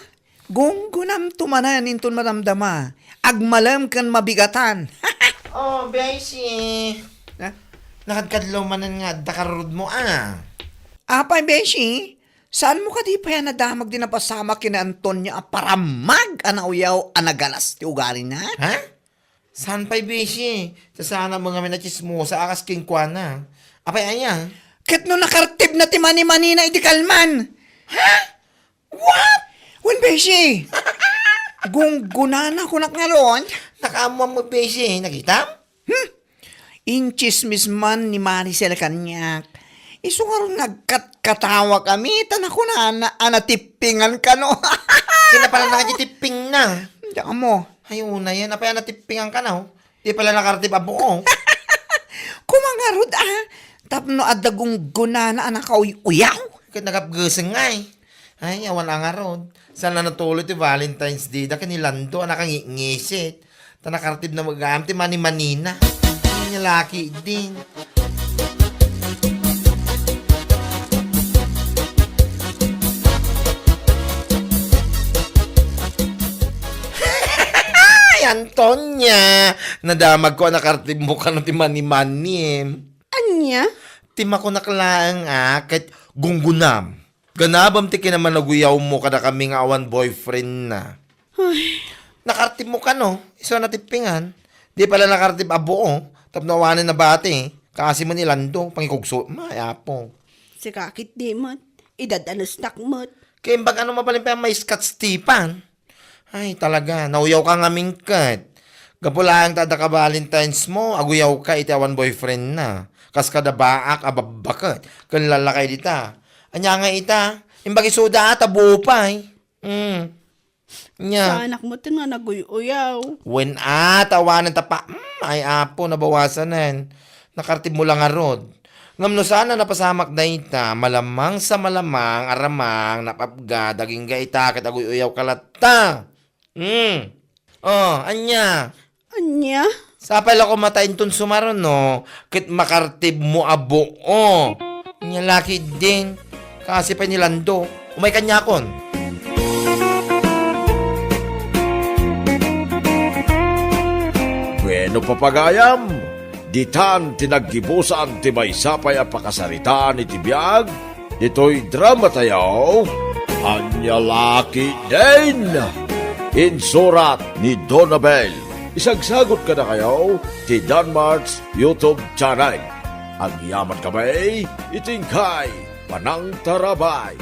Gunggunam tumanan inton madamdama. Agmalem ken mabigatan. Oh, Beshi. Ha? Nakadkadlaw manen nga adda karurod mo, ah. Apay, Beshi? Saan mo kadi pay a nadamag di napasamak ken ni Antonio a paramag a nauyaw a nagalas ti ugalina? Ha? Saan pay, Beshi? Sasana mo ngamin a tsismosa a kas kenkuana. Apay aya? Ket no nakartib na ti manimanina idi kalman. Ha? What? Wen, Beshi. Gunggunana kunak ngarud. Nakaammoan mo, Beshi. Nakitam? Hmm? Intsismis man ni Maricel kaniak. Isu ngarud nga agkatkatawa kami, ta nakunana a natippingan kano. Kinapalan na nga di tipping na. Diak mo. Ay, una yan. Apay a natippingan ka na, oh. Di pala nakartib a buo. Kumangarod, ah. Tapno adda gunggunana a nakauy-uyaw. Ket nagapgeseng nga, eh. Ay, awan a ngarod. Saan na natuloy ti Valentine's Day da ken ni Lando a nakangitngisit. Ta nakartib na magam ti mani-manina. Ay, laki din. Ay, Antonia! Nadamag ko a nakartib mo kano ti mani-manim. Ania? Ti makunak laeng a ket gunggunam. Ganabem ti kinamanaguyaw mo kadakami nga awan boyfriend na. Ay. Nakartib mo kano, isu a natippingan. Di pala nakartib a buo, tapno awanen nabati. Kaasi man ni Lando, pangikugso, ma, ay apo. Sika ket di met, idad-anestak met. Kaya imbag ano mabalin pa yung may Scott Stefan? Ay, talaga, nauyaw ka ngamin ket. Gapu laeng ta adda ka Valentine's mo, aguyaw ka iti awan boyfriend na. Kas kada baak a babbaket, ken lalakay dita. Anya nga ita, imbag isuda ata buo pay. Mm. Nya. Saanak mo ten nga naguy-uyaw. Wen a, tawanan ta pa. Mm, ay apo, nabawasanen. Nakartib mo lang ngarod. Ngem no saan a napasamak dayta, malamang sa malamang, aramang, napapga, dagingga ita, ket aguy-uyaw ka latta. Hmm. Oh, anya? Anya? Sapay la ko mata inton sumaruno, ket makartib mo a buo. Anya laki din. Kasi pay ni Lando. Umay kanyakon. Bueno, papagayam, ditan ti naggibusan ti maysa pay a pakasaritaan iti biag ditoy drama tayo, Anya Laki Din! Insurat ni Donabel. Isagsagot kadakayo ti Danmart's YouTube channel. Agyaman kami, itingkay, panangtarabay.